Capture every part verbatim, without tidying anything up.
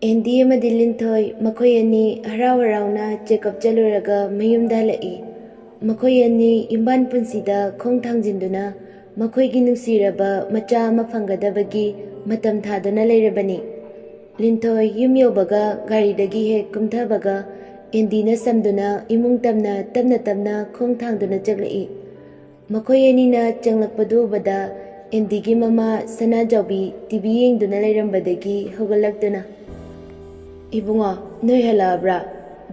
ꯑꯦꯟꯗꯤ ꯑꯃꯗꯤ ꯂꯤꯟꯊꯣꯏ ꯃꯈꯣꯏ ꯑꯅꯤ ꯍꯔꯥꯎ ꯍꯔꯥꯎꯅ ꯆꯦꯛꯑꯞ ꯆꯠꯂꯨꯔꯒ ꯃꯌꯨꯝꯗ ꯍꯜꯂꯛꯏ꯫ ꯃꯈꯣꯏ ꯑꯅꯤ ꯌꯨꯝꯕꯥꯟ ꯄꯨꯟꯁꯤꯗ ꯈꯣꯡ ꯊꯥꯡꯖꯤꯟꯗꯨꯅ ꯃꯈꯣꯏꯒꯤ ꯅꯨꯡꯁꯤꯔꯕ ꯃꯆꯥ ꯑꯃ ꯐꯪꯒꯗꯕꯒꯤ ꯃꯇꯝ ꯊꯥꯗꯨꯅ ꯂꯩꯔꯕꯅꯤ꯫ ꯂꯤꯟꯊꯣꯏ ꯌꯨꯝ ꯌꯧꯕꯒ ꯒꯥꯔꯤꯗꯒꯤ ꯍꯦꯛ ꯀꯨꯝꯊꯕꯒ ꯑꯦꯟꯗꯤꯅ ꯁꯝꯗꯨꯅ ꯏꯃꯨꯡ ꯇꯝꯅ ꯇꯞꯅ ꯇꯞꯅ ꯈꯣꯡ ꯊꯥꯡꯗꯨꯅ ꯆꯠꯂꯛꯏ꯫ ꯃꯈꯣꯏ ꯑꯅꯤꯅ ꯆꯪꯂꯛꯄꯗꯨ ꯎꯕꯗ ꯑꯦꯟꯗꯤꯒꯤ ꯃꯃꯥ ꯁꯅꯥꯖꯥꯎꯕꯤ ꯇꯤꯚꯤ ꯌꯦꯡꯗꯨꯅ ꯂꯩꯔꯝꯕꯗꯒꯤ ꯍꯧꯒꯠꯂꯛꯇꯨꯅ, "ꯏꯕꯨꯡꯉꯣ, ꯅꯣꯏ ꯍꯜꯂꯛꯑꯕ꯭ꯔꯥ?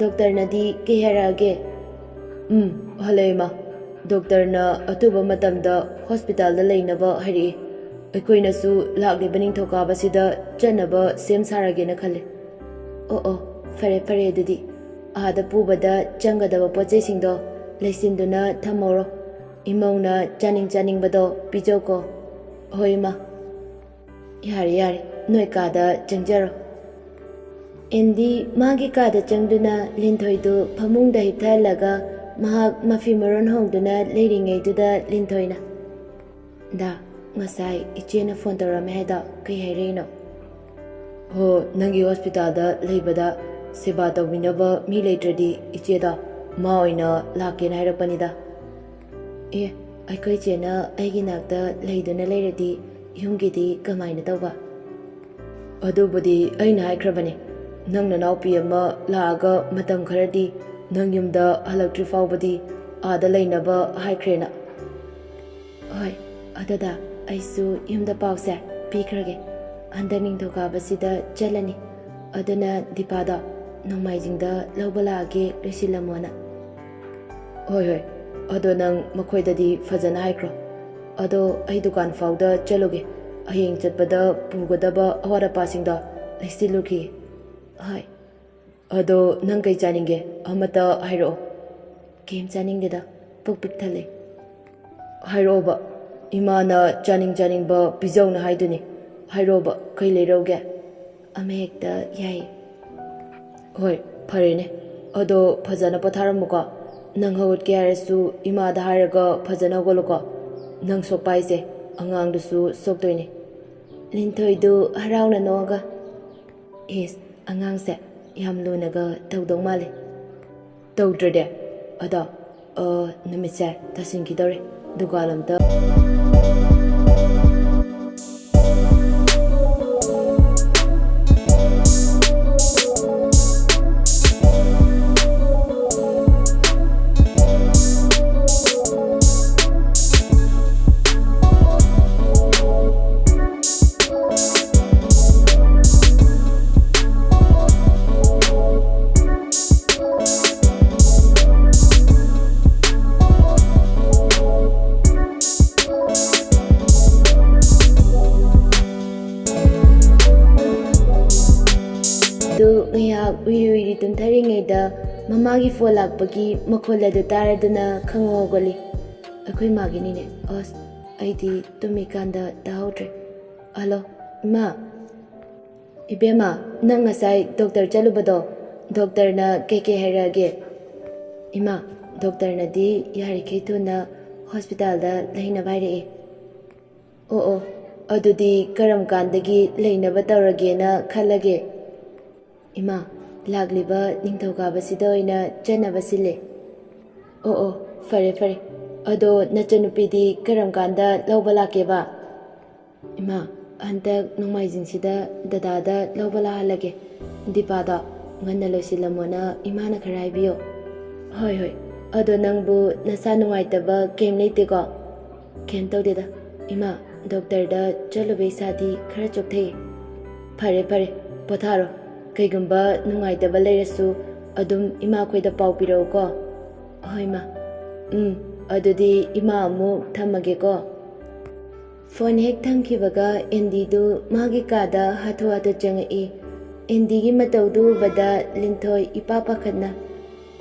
ꯗꯣꯛꯇꯔꯅꯗꯤ ꯀꯩ ꯍꯥꯏꯔꯛꯑꯒꯦ?" "ꯎꯝ, ꯍꯜꯂꯛꯑꯦ ꯃꯥ꯫ ꯗꯣꯛꯇꯔꯅ ꯑꯊꯨꯕ ꯃꯇꯝꯗ ꯍꯣꯁꯄꯤꯇꯥꯜꯗ ꯂꯩꯅꯕ ꯍꯥꯏꯔꯛꯏ꯫ ꯑꯩꯈꯣꯏꯅꯁꯨ ꯂꯥꯛꯂꯤꯕ ꯅꯤꯡꯊꯧꯀꯥꯕꯁꯤꯗ ꯆꯠꯅꯕ ꯁꯦꯝ ꯁꯥꯔꯒꯦꯅ ꯈꯜꯂꯦ꯫" "ꯑꯣ ꯑꯣ, ꯐꯔꯦ ꯐꯔꯦ ꯑꯗꯨꯗꯤ꯫ ꯑꯥꯗ ꯄꯨꯕꯗ ꯆꯪꯒꯗꯕ ꯄꯣꯠ ꯆꯩꯁꯤꯡꯗꯣ ꯂꯩꯁꯤꯟꯗꯨꯅ ꯊꯝꯍꯧꯔꯣ꯫ ꯏꯃꯧꯅ ꯆꯥꯅꯤꯡ ꯆꯥꯅꯤꯡꯕꯗꯣ ꯄꯤꯖꯧꯀꯣ꯫" "ꯍꯣꯏ ꯏꯃꯥ꯫" "ꯌꯥꯔꯦ ꯌꯥꯔꯦ, ꯅꯣꯏ ꯀꯥꯗ ꯆꯪꯖꯔꯣ꯫" ꯑꯦꯟꯗꯤ ꯃꯥꯒꯤ ꯀꯥꯗ ꯆꯪꯗꯨꯅ ꯂꯤꯟꯊꯣꯏꯗꯨ ꯐꯃꯨꯡꯗ ꯍꯤꯞꯊꯍꯜꯂꯒ ꯃꯍꯥꯛ ꯃꯐꯤ ꯃꯔꯣꯟ ꯍꯣꯡꯗꯨꯅ ꯂꯩꯔꯤꯉꯩꯗꯨꯗ ꯂꯤꯟꯊꯣꯏꯅ, "ꯗꯥ, ꯉꯁꯥꯏ ꯏꯆꯦꯅ ꯐꯣꯟ ꯇꯧꯔꯝꯃꯦ ꯍꯥꯏꯗꯣ ꯀꯩ ꯍꯥꯏꯔꯛꯏꯅꯣ?" "ꯍꯣ, ꯅꯪꯒꯤ ꯍꯣꯁꯄꯤꯇꯥꯜꯗ ꯂꯩꯕꯗ ꯁꯦꯕꯥ ꯇꯧꯕꯤꯅꯕ ꯃꯤ ꯂꯩꯇ꯭ꯔꯗꯤ ꯏꯆꯦꯗꯣ ꯃꯥ ꯑꯣꯏꯅ ꯂꯥꯛꯀꯦꯅ ꯍꯥꯏꯔꯛꯄꯅꯤꯗ꯫" "ꯑꯦ, ꯑꯩꯈꯣꯏ ꯆꯦꯅ ꯑꯩꯒꯤ ꯅꯥꯛꯇ ꯂꯩꯗꯨꯅ ꯂꯩꯔꯗꯤ ꯌꯨꯝꯒꯤꯗꯤ ꯀꯃꯥꯏꯅ ꯇꯧꯕ?" "ꯑꯗꯨꯕꯨꯗꯤ ꯑꯩꯅ ꯍꯥꯏꯈ꯭ꯔꯕꯅꯤ, ꯅꯪ ꯅꯅꯥꯎꯄꯤ ꯑꯃ ꯂꯥꯛꯑꯒ ꯃꯇꯝ ꯈꯔꯗꯤ ꯅꯪ ꯌꯨꯝꯗ ꯍꯜꯂꯛꯇ꯭ꯔꯤ ꯐꯥꯎꯕꯗꯤ ꯑꯥꯗ ꯂꯩꯅꯕ ꯍꯥꯏꯈ꯭ꯔꯦꯅ꯫" "ꯍꯣꯏ, ꯑꯗꯨꯗ ꯑꯩꯁꯨ ꯌꯨꯝꯗ ꯄꯥꯎꯁꯦ ꯄꯤꯈ꯭ꯔꯒꯦ꯫ ꯍꯟꯗꯛ ꯅꯤꯡꯊꯧꯀꯥꯕꯁꯤꯗ ꯆꯠꯂꯅꯤ꯫ ꯑꯗꯨꯅ ꯗꯤꯄꯥꯗꯣ ꯅꯣꯡꯃꯥꯏꯖꯤꯡꯗ ꯂꯧꯕ ꯂꯥꯛꯑꯒꯦ ꯂꯣꯏꯁꯤꯜꯂꯝꯃꯣꯅ꯫" "ꯍꯣꯏ ꯍꯣꯏ, ꯑꯗꯣ ꯅꯪ ꯃꯈꯣꯏꯗꯗꯤ ꯐꯖꯅ ꯍꯥꯏꯈ꯭ꯔꯣ꯫ ꯑꯗꯣ ꯑꯩ ꯗꯨꯀꯥꯟ ꯐꯥꯎꯗ ꯆꯠꯂꯨꯒꯦ꯫ ꯍꯌꯦꯡ ꯆꯠꯄꯗ ꯄꯨꯒꯗꯕ ꯑꯋꯥꯠ ꯑꯄꯥꯁꯤꯡꯗꯣ ꯂꯩꯁꯤꯜꯂꯨꯈꯤꯒꯦ꯫" "ꯍꯣꯏ꯫" "ꯑꯗꯣ ꯅꯪ ꯀꯩ ꯆꯥꯅꯤꯡꯒꯦ? ꯑꯃꯇ ꯍꯥꯏꯔꯛꯑꯣ꯫" "ꯀꯩꯝ ꯆꯥꯅꯤꯡꯗꯦꯗ, ꯄꯨꯛ ꯄꯤꯛ ꯊꯜꯂꯦ꯫" "ꯍꯥꯏꯔꯛꯑꯣꯕ, ꯏꯃꯥꯅ ꯆꯥꯅꯤꯡ ꯆꯥꯅꯤꯡꯕ ꯄꯤꯖꯧꯅ ꯍꯥꯏꯗꯨꯅꯤ꯫ ꯍꯥꯏꯔꯛꯑꯣꯕ, ꯀꯩ ꯂꯩꯔꯧꯒꯦ?" "ꯑꯃꯍꯦꯛꯇ ꯌꯥꯏ꯫" "ꯍꯣꯏ, ꯐꯔꯦꯅꯦ꯫ ꯑꯗꯣ ꯐꯖꯅ ꯄꯣꯊꯥꯔꯝꯃꯨꯀꯣ꯫ ꯅꯪ ꯍꯧꯒꯠꯀꯦ ꯍꯥꯏꯔꯁꯨ ꯏꯃꯥꯗ ꯍꯥꯏꯔꯒ ꯐꯖꯅ ꯍꯧꯒꯠꯂꯨꯀꯣ꯫ ꯅꯪ ꯁꯣꯛꯄ ꯍꯥꯏꯁꯦ ꯑꯉꯥꯡꯗꯨꯁꯨ ꯁꯣꯛꯇꯣꯏꯅꯦ꯫" ꯂꯤꯟꯊꯣꯏꯗꯨ ꯍꯔꯥꯎꯅ ꯅꯣꯛꯑꯒ, ꯏꯁ, ꯑꯉꯥꯡꯁꯦ ꯌꯥꯝ ꯂꯨꯅꯒ ꯇꯧꯗꯧ ꯃꯥꯜꯂꯦ꯫ ꯇꯧꯗ꯭ꯔꯗꯤ? ꯑꯗꯣ, ꯑ, ꯅꯨꯃꯤꯠꯁꯦ ꯇꯥꯁꯤꯟꯈꯤꯗꯧꯔꯦ꯫ ꯗꯨꯀꯥꯟ ꯑꯝꯇ꯫ ꯑꯗꯨ ꯉꯥꯏꯍꯥꯛ ꯎꯏꯔꯤ ꯎꯏꯔꯤ ꯇꯨꯝꯊꯔꯤꯉꯩꯗ ꯃꯃꯥꯒꯤ ꯐꯣꯟ ꯂꯥꯛꯄꯒꯤ ꯃꯈꯣꯜ ꯑꯗꯨ ꯇꯥꯔꯗꯨꯅ ꯈꯪꯍꯧ ꯍꯧꯒꯠꯂꯤ꯫ ꯑꯩꯈꯣꯏ ꯃꯥꯒꯤꯅꯤꯅꯦ꯫ ꯑꯁ, ꯑꯩꯗꯤ ꯇꯨꯝꯃꯤꯀꯥꯟꯗ ꯇꯥꯍꯧꯗ꯭ꯔꯦ꯫ ꯍꯜꯂꯣ, ꯏꯃꯥ꯫ ꯏꯕꯦꯝꯃ, ꯅꯪ ꯉꯁꯥꯏ ꯗꯣꯛꯇꯔ ꯆꯠꯂꯨꯕꯗꯣ, ꯗꯣꯛꯇꯔꯅ ꯀꯩꯀꯩ ꯍꯥꯏꯔꯛꯑꯒꯦ? ꯏꯃꯥ, ꯗꯣꯛꯇꯔꯅꯗꯤ ꯌꯥꯔꯤꯈꯩ ꯊꯨꯅ ꯍꯣꯁꯄꯤꯇꯥꯜꯗ ꯂꯩꯅꯕ ꯍꯥꯏꯔꯛꯑꯦ꯫ ꯑꯣ ꯑꯣ, ꯑꯗꯨꯗꯤ ꯀꯔꯝ ꯀꯥꯟꯗꯒꯤ ꯂꯩꯅꯕ ꯇꯧꯔꯒꯦꯅ ꯈꯜꯂꯒꯦ? ꯏꯃꯥ, ꯂꯥꯛꯂꯤꯕ ꯅꯤꯡꯊꯧꯀꯥꯕꯁꯤꯗ ꯑꯣꯏꯅ ꯆꯠꯅꯕ ꯁꯤꯜꯂꯦ꯫ ꯑꯣ ꯑꯣ, ꯐꯔꯦ ꯐꯔꯦ꯫ ꯑꯗꯣ ꯅꯆꯟꯅꯨꯄꯤꯗꯤ ꯀꯔꯝ ꯀꯥꯟꯗ ꯂꯧꯕ ꯂꯥꯛꯀꯦꯕ? ꯏꯃꯥ, ꯍꯟꯗꯛ ꯅꯣꯡꯃꯥꯏꯖꯤꯡꯁꯤꯗ ꯗꯗꯥꯗ ꯂꯧꯕ ꯂꯥꯛꯍꯜꯂꯒꯦ꯫ ꯗꯤꯄꯥꯗꯣ ꯉꯟꯅ ꯂꯣꯏꯁꯤꯜꯂꯝꯃꯣꯅ ꯏꯃꯥꯅ ꯈꯔ ꯍꯥꯏꯕꯤꯌꯣ꯫ ꯍꯣꯏ ꯍꯣꯏ꯫ ꯑꯗꯣ ꯅꯪꯕꯨ ꯅꯁꯥ ꯅꯨꯡꯉꯥꯏꯇꯕ ꯀꯩꯝ ꯂꯩꯇꯦꯀꯣ? ꯀꯩꯝ ꯇꯧꯗꯦꯗ ꯏꯃꯥ, ꯗꯣꯛꯇꯔꯗ ꯆꯠꯂꯨꯕ ꯏꯁꯥꯗꯤ ꯈꯔ ꯆꯣꯛꯊꯩ꯫ ꯐꯔꯦ ꯐꯔꯦ, ꯄꯣꯊꯥꯔꯣ꯫ ꯀꯩꯒꯨꯝꯕ ꯅꯨꯡꯉꯥꯏꯇꯕ ꯂꯩꯔꯁꯨ ꯑꯗꯨꯝ ꯏꯃꯥꯈꯣꯏꯗ ꯄꯥꯎ ꯄꯤꯔꯛꯎꯀꯣ꯫ ꯍꯣꯏ ꯏꯃꯥ꯫ ꯎꯝ, ꯑꯗꯨꯗꯤ ꯏꯃꯥ ꯑꯃꯨꯛ ꯊꯝꯃꯒꯦꯀꯣ꯫ ꯐꯣꯟ ꯍꯦꯛ ꯊꯝꯈꯤꯕꯒ ꯑꯦꯟꯗꯤꯗꯨ ꯃꯥꯒꯤ ꯀꯥꯗ ꯍꯥꯊꯨ ꯍꯥꯊꯨ ꯆꯪꯉꯛꯏ꯫ ꯑꯦꯟꯗꯤꯒꯤ ꯃꯇꯧꯗꯨ ꯎꯕꯗ ꯂꯤꯟꯊꯣꯏ ꯏꯄꯥ ꯄꯥꯈꯠꯅ,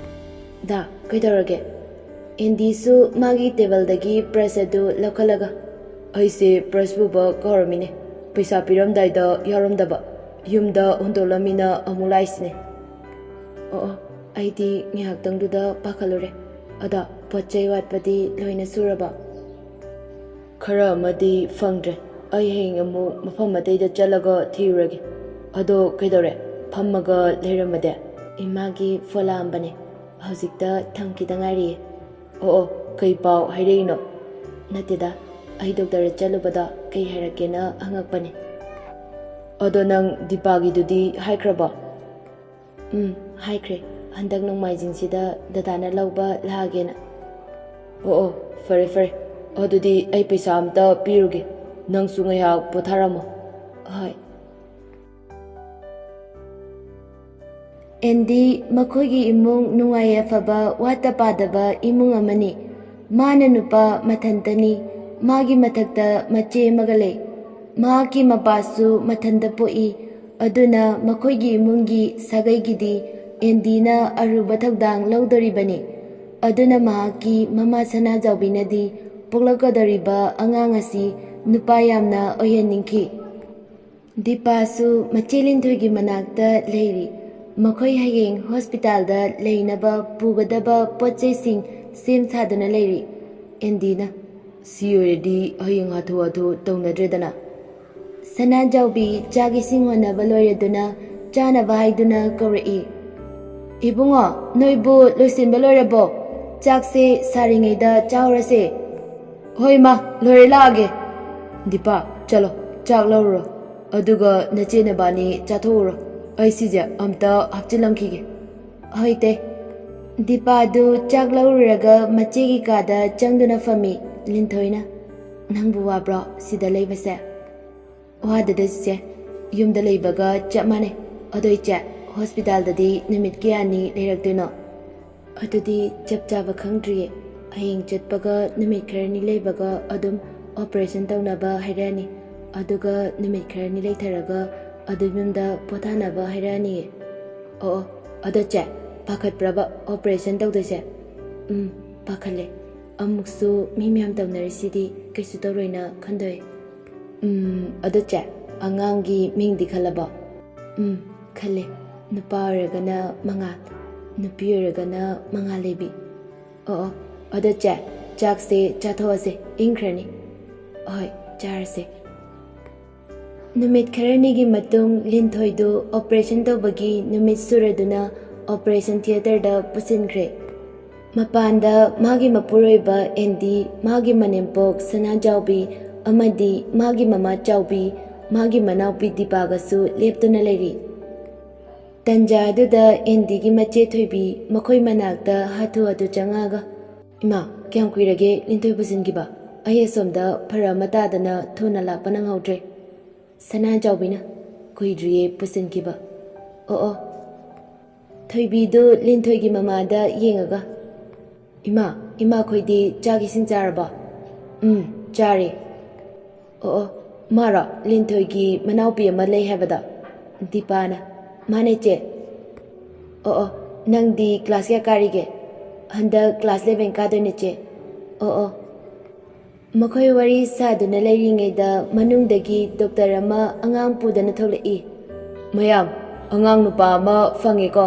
"ꯗꯥ, ꯀꯩꯗꯧꯔꯒꯦ?" ꯑꯦꯟꯗꯤꯁꯨ ꯃꯥꯒꯤ ꯇꯦꯕꯜꯗꯒꯤ ꯄ꯭ꯔꯁ ꯑꯗꯨ ꯂꯧꯈꯠꯂꯒ, "ꯑꯩꯁꯦ ꯄ꯭ꯔꯁ ꯄꯨꯕ ꯀꯥꯎꯔꯝꯃꯤꯅꯦ꯫ ꯄꯩꯁꯥ ꯄꯤꯔꯝꯗꯥꯏꯗ ꯌꯥꯎꯔꯝꯗꯕ꯫ ꯌꯨꯝꯗ ꯍꯨꯟꯗꯣꯛꯂꯝꯃꯤꯅ ꯑꯃꯨꯛ ꯂꯥꯛꯏꯁꯤꯅꯦ꯫ ꯑꯣ ꯑꯣ, ꯑꯩꯗꯤ ꯉꯥꯏꯍꯥꯛꯇꯪꯗꯨꯗ ꯄꯥꯈꯠꯂꯨꯔꯦ꯫ ꯑꯗꯣ ꯄꯣꯠ ꯆꯩ ꯋꯥꯠꯄꯗꯤ ꯂꯣꯏꯅ ꯁꯨꯔꯕꯣ?" "ꯈꯔ ꯑꯃꯗꯤ ꯐꯪꯗ꯭ꯔꯦ꯫ ꯑꯩ ꯍꯌꯦꯡ ꯑꯃꯨꯛ ꯃꯐꯝ ꯑꯇꯩꯗ ꯆꯠꯂꯒ ꯊꯤꯔꯨꯔꯒꯦ꯫ ꯑꯗꯣ ꯀꯩꯗꯧꯔꯦ? ꯐꯝꯃꯒ ꯂꯩꯔꯝꯕꯗꯤ? ꯏꯃꯥꯒꯤ ꯐꯣꯟ ꯂꯥꯛꯑꯝꯕꯅꯦ꯫ ꯍꯧꯖꯤꯛꯇ ꯊꯝꯈꯤꯗ ꯉꯥꯏꯔꯤꯌꯦ꯫ ꯑꯣ, ꯑꯣ, ꯀꯩ ꯄꯥꯎ ꯍꯥꯏꯔꯛꯏꯅꯣ? ꯅꯠꯇꯦꯗ, ꯑꯩ ꯗꯣꯛꯇꯔꯗ ꯆꯠꯂꯨꯕꯗ ꯀꯩ ꯍꯥꯏꯔꯛꯀꯦꯅ ꯍꯪꯉꯛꯄꯅꯦ꯫ ꯑꯗꯣ ꯅꯪ ꯗꯤꯄꯥꯒꯤꯗꯨꯗꯤ ꯍꯥꯏꯈ꯭ꯔꯕꯣ? ꯎꯝ, ꯍꯥꯏꯈ꯭ꯔꯦ꯫ ꯍꯟꯗꯛ ꯅꯣꯡꯃꯥꯏꯖꯤꯡꯁꯤꯗ ꯗꯗꯥꯅ ꯂꯧꯕ ꯂꯥꯛꯑꯒꯦꯅ꯫ ꯑꯣ, ꯑꯣ, ꯐꯔꯦ, ꯐꯔꯦ꯫ ꯑꯗꯨꯗꯤ ꯑꯩ ꯄꯩꯁꯥ ꯑꯝꯇ ꯄꯤꯔꯨꯒꯦ꯫ ꯅꯪꯁꯨ ꯉꯥꯏꯍꯥꯛ ꯄꯣꯊꯥꯔꯝꯃꯣ꯫ ꯍꯣꯏ꯫ ꯑꯦꯟꯗꯤ ꯃꯈꯣꯏꯒꯤ ꯏꯃꯨꯡ ꯅꯨꯡꯉꯥꯏ ꯌꯥꯏꯐꯕ ꯋꯥꯠꯇ ꯄꯥꯗꯕ ꯏꯃꯨꯡ ꯑꯃꯅꯤ꯫ ꯃꯥꯅ ꯅꯨꯄꯥ ꯃꯊꯟꯇꯅꯤ꯫ ꯃꯥꯒꯤ ꯃꯊꯛꯇ ꯃꯆꯦ ꯑꯃꯒ ꯂꯩ꯫ ꯃꯍꯥꯛꯀꯤ ꯃꯄꯥꯁꯨ ꯃꯊꯟꯇ ꯄꯣꯛꯏ꯫ ꯑꯗꯨꯅ ꯃꯈꯣꯏꯒꯤ ꯏꯃꯨꯡꯒꯤ ꯁꯥꯒꯩꯒꯤꯗꯤ ꯑꯦꯟꯗꯤꯅ ꯑꯔꯨꯕ ꯊꯧꯗꯥꯡ ꯂꯧꯗꯣꯔꯤꯕꯅꯤ꯫ ꯑꯗꯨꯅ ꯃꯍꯥꯛꯀꯤ ꯃꯃꯥ ꯁꯅꯥꯖꯥꯎꯕꯤꯅꯗꯤ ꯄꯣꯛꯂꯛꯀꯗꯧꯔꯤꯕ ꯑꯉꯥꯡ ꯑꯁꯤ ꯅꯨꯄꯥ ꯌꯥꯝꯅ ꯑꯣꯏꯍꯟꯅꯤꯡꯈꯤ꯫ ꯗꯤꯄꯥꯁꯨ ꯃꯆꯦ ꯂꯤꯟꯊꯣꯏꯒꯤ ꯃꯅꯥꯛꯇ ꯂꯩꯔꯤ꯫ ꯃꯈꯣꯏ ꯍꯌꯦꯡ ꯍꯣꯁꯄꯤꯇꯥꯜꯗ ꯂꯩꯅꯕ ꯄꯨꯒꯗꯕ ꯄꯣꯠ ꯆꯩꯁꯤꯡ ꯁꯦꯝ ꯁꯥꯗꯨꯅ ꯂꯩꯔꯤ꯫ ꯑꯦꯟꯗꯤꯅ, "ꯁꯤ ꯑꯣꯏꯔꯗꯤ ꯍꯌꯦꯡ ꯍꯥꯊꯨ ꯍꯥꯊꯨ ꯇꯧꯅꯗ꯭ꯔꯦꯗꯅ꯫" ꯁꯅꯥꯖꯥꯎꯕꯤ ꯆꯥꯛ ꯏꯁꯤꯡ ꯍꯣꯠꯅꯕ ꯂꯣꯏꯔꯗꯨꯅ ꯆꯥꯅꯕ ꯍꯥꯏꯗꯨꯅ ꯀꯧꯔꯛꯏ꯫ "ꯏꯕꯨꯡꯉꯣ, ꯅꯣꯏꯕꯨ ꯂꯣꯏꯁꯤꯟꯕ ꯂꯣꯏꯔꯕꯣ? ꯆꯥꯛꯁꯦ ꯁꯥꯔꯤꯉꯩꯗ ꯆꯥꯍꯧꯔꯁꯦ꯫" "ꯍꯣꯏ ꯃꯥ, ꯂꯣꯏꯔꯦ, ꯂꯥꯛꯑꯒꯦ꯫" "ꯗꯤꯄꯥ, ꯆꯠꯂꯣ, ꯆꯥꯛ ꯂꯧꯔꯨꯔꯣ꯫ ꯑꯗꯨꯒ ꯅꯆꯦ ꯅꯕꯥꯅꯤ ꯆꯥꯊꯣꯛꯎꯔꯣ꯫ ꯑꯩ ꯁꯤꯁꯦ ꯑꯝꯇ ꯍꯥꯞꯆꯤꯜꯂꯝꯈꯤꯒꯦ꯫" "ꯍꯣꯏ ꯇꯦ꯫" ꯗꯤꯄꯥꯗꯨ ꯆꯥꯛ ꯂꯧꯔꯨꯔꯒ ꯃꯆꯦꯒꯤ ꯀꯥꯗ ꯆꯪꯗꯨꯅ ꯐꯝꯃꯤ꯫ ꯂꯤꯟꯊꯣꯏꯅ, "ꯅꯪꯕꯨ ꯋꯥꯕ꯭ꯔꯣ ꯁꯤꯗ ꯂꯩꯕꯁꯦ?" "ꯋꯥꯗꯦꯗ ꯆꯤꯆꯦ, ꯌꯨꯝꯗ ꯂꯩꯕꯒ ꯆꯞ ꯃꯥꯟꯅꯩ꯫ ꯑꯗꯣ ꯏꯆꯦ, ꯍꯣꯁꯄꯤꯇꯥꯜꯗꯗꯤ ꯅꯨꯃꯤꯠ ꯀꯌꯥꯅꯤ ꯂꯩꯔꯛꯇꯣꯏꯅꯣ?" "ꯑꯗꯨꯗꯤ ꯆꯞ ꯆꯥꯕ ꯈꯪꯗ꯭ꯔꯤꯌꯦ꯫ ꯍꯌꯦꯡ ꯆꯠꯄꯒ ꯅꯨꯃꯤꯠ ꯈꯔꯅꯤ ꯂꯩꯕꯒ ꯑꯗꯨꯝ ꯑꯣꯄꯔꯦꯁꯟ ꯇꯧꯅꯕ ꯍꯥꯏꯔꯛꯑꯅꯤ꯫ ꯑꯗꯨꯒ ꯅꯨꯃꯤꯠ ꯈꯔꯅꯤ ꯂꯩꯊꯔꯒ ꯑꯗꯨꯝ ꯌꯨꯝꯗ ꯄꯣꯊꯥꯅꯕ ꯍꯥꯏꯔꯛꯑꯅꯤꯌꯦ꯫" "ꯑꯣ, ꯑꯣ, ꯑꯗꯣ ꯆꯦ, ꯄꯥꯈꯠꯄ꯭ꯔꯕ ꯑꯣꯄꯔꯦꯁꯟ ꯇꯧꯗꯣꯏꯁꯦ?" "ꯎꯝ, ꯄꯥꯈꯠꯂꯦ꯫ ꯑꯃꯨꯛꯁꯨ ꯃꯤ ꯃꯌꯥꯝ ꯇꯧꯅꯔꯤꯁꯤꯗꯤ ꯀꯩꯁꯨ ꯇꯧꯔꯣꯏꯅ ꯈꯟꯗꯣꯛꯑꯦ꯫" "ꯎꯝ, ꯑꯗꯣ ꯆꯦ, ꯑꯉꯥꯡꯒꯤ ꯃꯤꯡꯗꯤ ꯈꯜꯂꯕꯣ?" "ꯎꯝ, ꯈꯜꯂꯦ꯫ ꯅꯨꯄꯥ ꯑꯣꯏꯔꯒꯅ ꯃꯉꯥꯜ, ꯅꯨꯄꯤ ꯑꯣꯏꯔꯒꯅ ꯃꯉꯥꯜ ꯂꯩꯕꯤ꯫" "ꯑꯣ, ꯑꯣ, ꯑꯗꯣ ꯆꯦ, ꯆꯥꯛꯁꯦ ꯆꯥꯊꯣꯛꯑꯁꯦ, ꯏꯪꯈ꯭ꯔꯅꯤ꯫" "ꯍꯣꯏ, ꯆꯥꯔꯁꯦ꯫" ꯅꯨꯃꯤꯠ ꯈꯔꯅꯤꯒꯤ ꯃꯇꯨꯡ ꯂꯤꯟꯊꯣꯏꯗꯨ ꯑꯣꯄꯔꯦꯁꯟ ꯇꯧꯕꯒꯤ ꯅꯨꯃꯤꯠ ꯁꯨꯔꯗꯨꯅ ꯑꯣꯄꯔꯦꯁꯟ ꯊꯤꯌꯦꯇꯔꯗ ꯄꯨꯁꯤꯟꯈ꯭ꯔꯦ꯫ ꯃꯄꯥꯟꯗ ꯃꯥꯒꯤ ꯃꯄꯨꯔꯣꯏꯕ ꯑꯦꯟꯗꯤ, ꯃꯥꯒꯤ ꯃꯅꯦꯝꯄꯣꯛ ꯁꯅꯥꯖꯥꯎꯕꯤ ꯑꯃꯗꯤ ꯃꯥꯒꯤ ꯃꯃꯥ ꯆꯥꯎꯕꯤ, ꯃꯥꯒꯤ ꯃꯅꯥꯎꯄꯤ ꯗꯤꯄꯥꯒꯁꯨ ꯂꯦꯞꯇꯨꯅ ꯂꯩꯔꯤ꯫ ꯇꯟꯖꯥ ꯑꯗꯨꯗ ꯑꯦꯟꯗꯤꯒꯤ ꯃꯆꯦ ꯊꯣꯏꯕꯤ ꯃꯈꯣꯏ ꯃꯅꯥꯛꯇ ꯍꯥꯊꯨ ꯍꯥꯊꯨ ꯆꯪꯉꯛꯑꯒ, "ꯏꯃꯥ, ꯀꯌꯥꯝ ꯀꯨꯏꯔꯒꯦ ꯂꯤꯟꯊꯣꯏ ꯄꯨꯁꯤꯟꯈꯤꯕ? ꯑꯩ ꯑꯁꯣꯝꯗ ꯐꯔꯛ ꯑꯃ ꯇꯥꯗꯅ ꯊꯨꯅ ꯂꯥꯛꯄ ꯅꯪꯍꯧꯗ꯭ꯔꯦ꯫" ꯁꯅꯥꯖꯥꯎꯕꯤꯅ, "ꯀꯨꯏꯗ꯭ꯔꯤꯌꯦ ꯄꯨꯁꯤꯟꯈꯤꯕ꯫" "ꯑꯣ ꯑꯣ꯫" ꯊꯣꯏꯕꯤꯗꯨ ꯂꯤꯟꯊꯣꯏꯒꯤ ꯃꯃꯥꯗ ꯌꯦꯡꯉꯒ, "ꯏꯃꯥ, ꯏꯃꯥꯈꯣꯏꯗꯤ ꯆꯥꯛ ꯏꯁꯤꯡ ꯆꯥꯔꯕꯣ?" "ꯎꯝ, ꯆꯥꯔꯦ꯫" "ꯑꯣ ꯑꯣ, ꯃꯥꯔꯣ ꯂꯤꯟꯊꯣꯏꯒꯤ ꯃꯅꯥꯎꯄꯤ ꯑꯃ ꯂꯩ ꯍꯥꯏꯕꯗꯣ?" ꯗꯤꯄꯥꯅ, "ꯃꯥꯅꯦ ꯆꯦ꯫" "ꯑꯣ ꯑꯣ, ꯅꯪꯗꯤ ꯀ꯭ꯂꯥꯁ ꯀꯌꯥ ꯀꯥꯔꯤꯒꯦ?" "ꯍꯟꯗꯛ ꯀ꯭ꯂꯥꯁ ꯏꯂꯦꯚꯦꯟ ꯀꯥꯗꯣꯏꯅꯦ ꯆꯦ꯫" "ꯑꯣ ꯑꯣ꯫" ꯃꯈꯣꯏ ꯋꯥꯔꯤ ꯁꯥꯗꯨꯅ ꯂꯩꯔꯤꯉꯩꯗ ꯃꯅꯨꯡꯗꯒꯤ ꯗꯣꯛꯇꯔ ꯑꯃ ꯑꯉꯥꯡ ꯄꯨꯗꯅ ꯊꯣꯛꯂꯛꯏ꯫ "ꯃꯌꯥꯝ, ꯑꯉꯥꯡ ꯅꯨꯄꯥ ꯑꯃ ꯐꯪꯉꯦꯀꯣ꯫"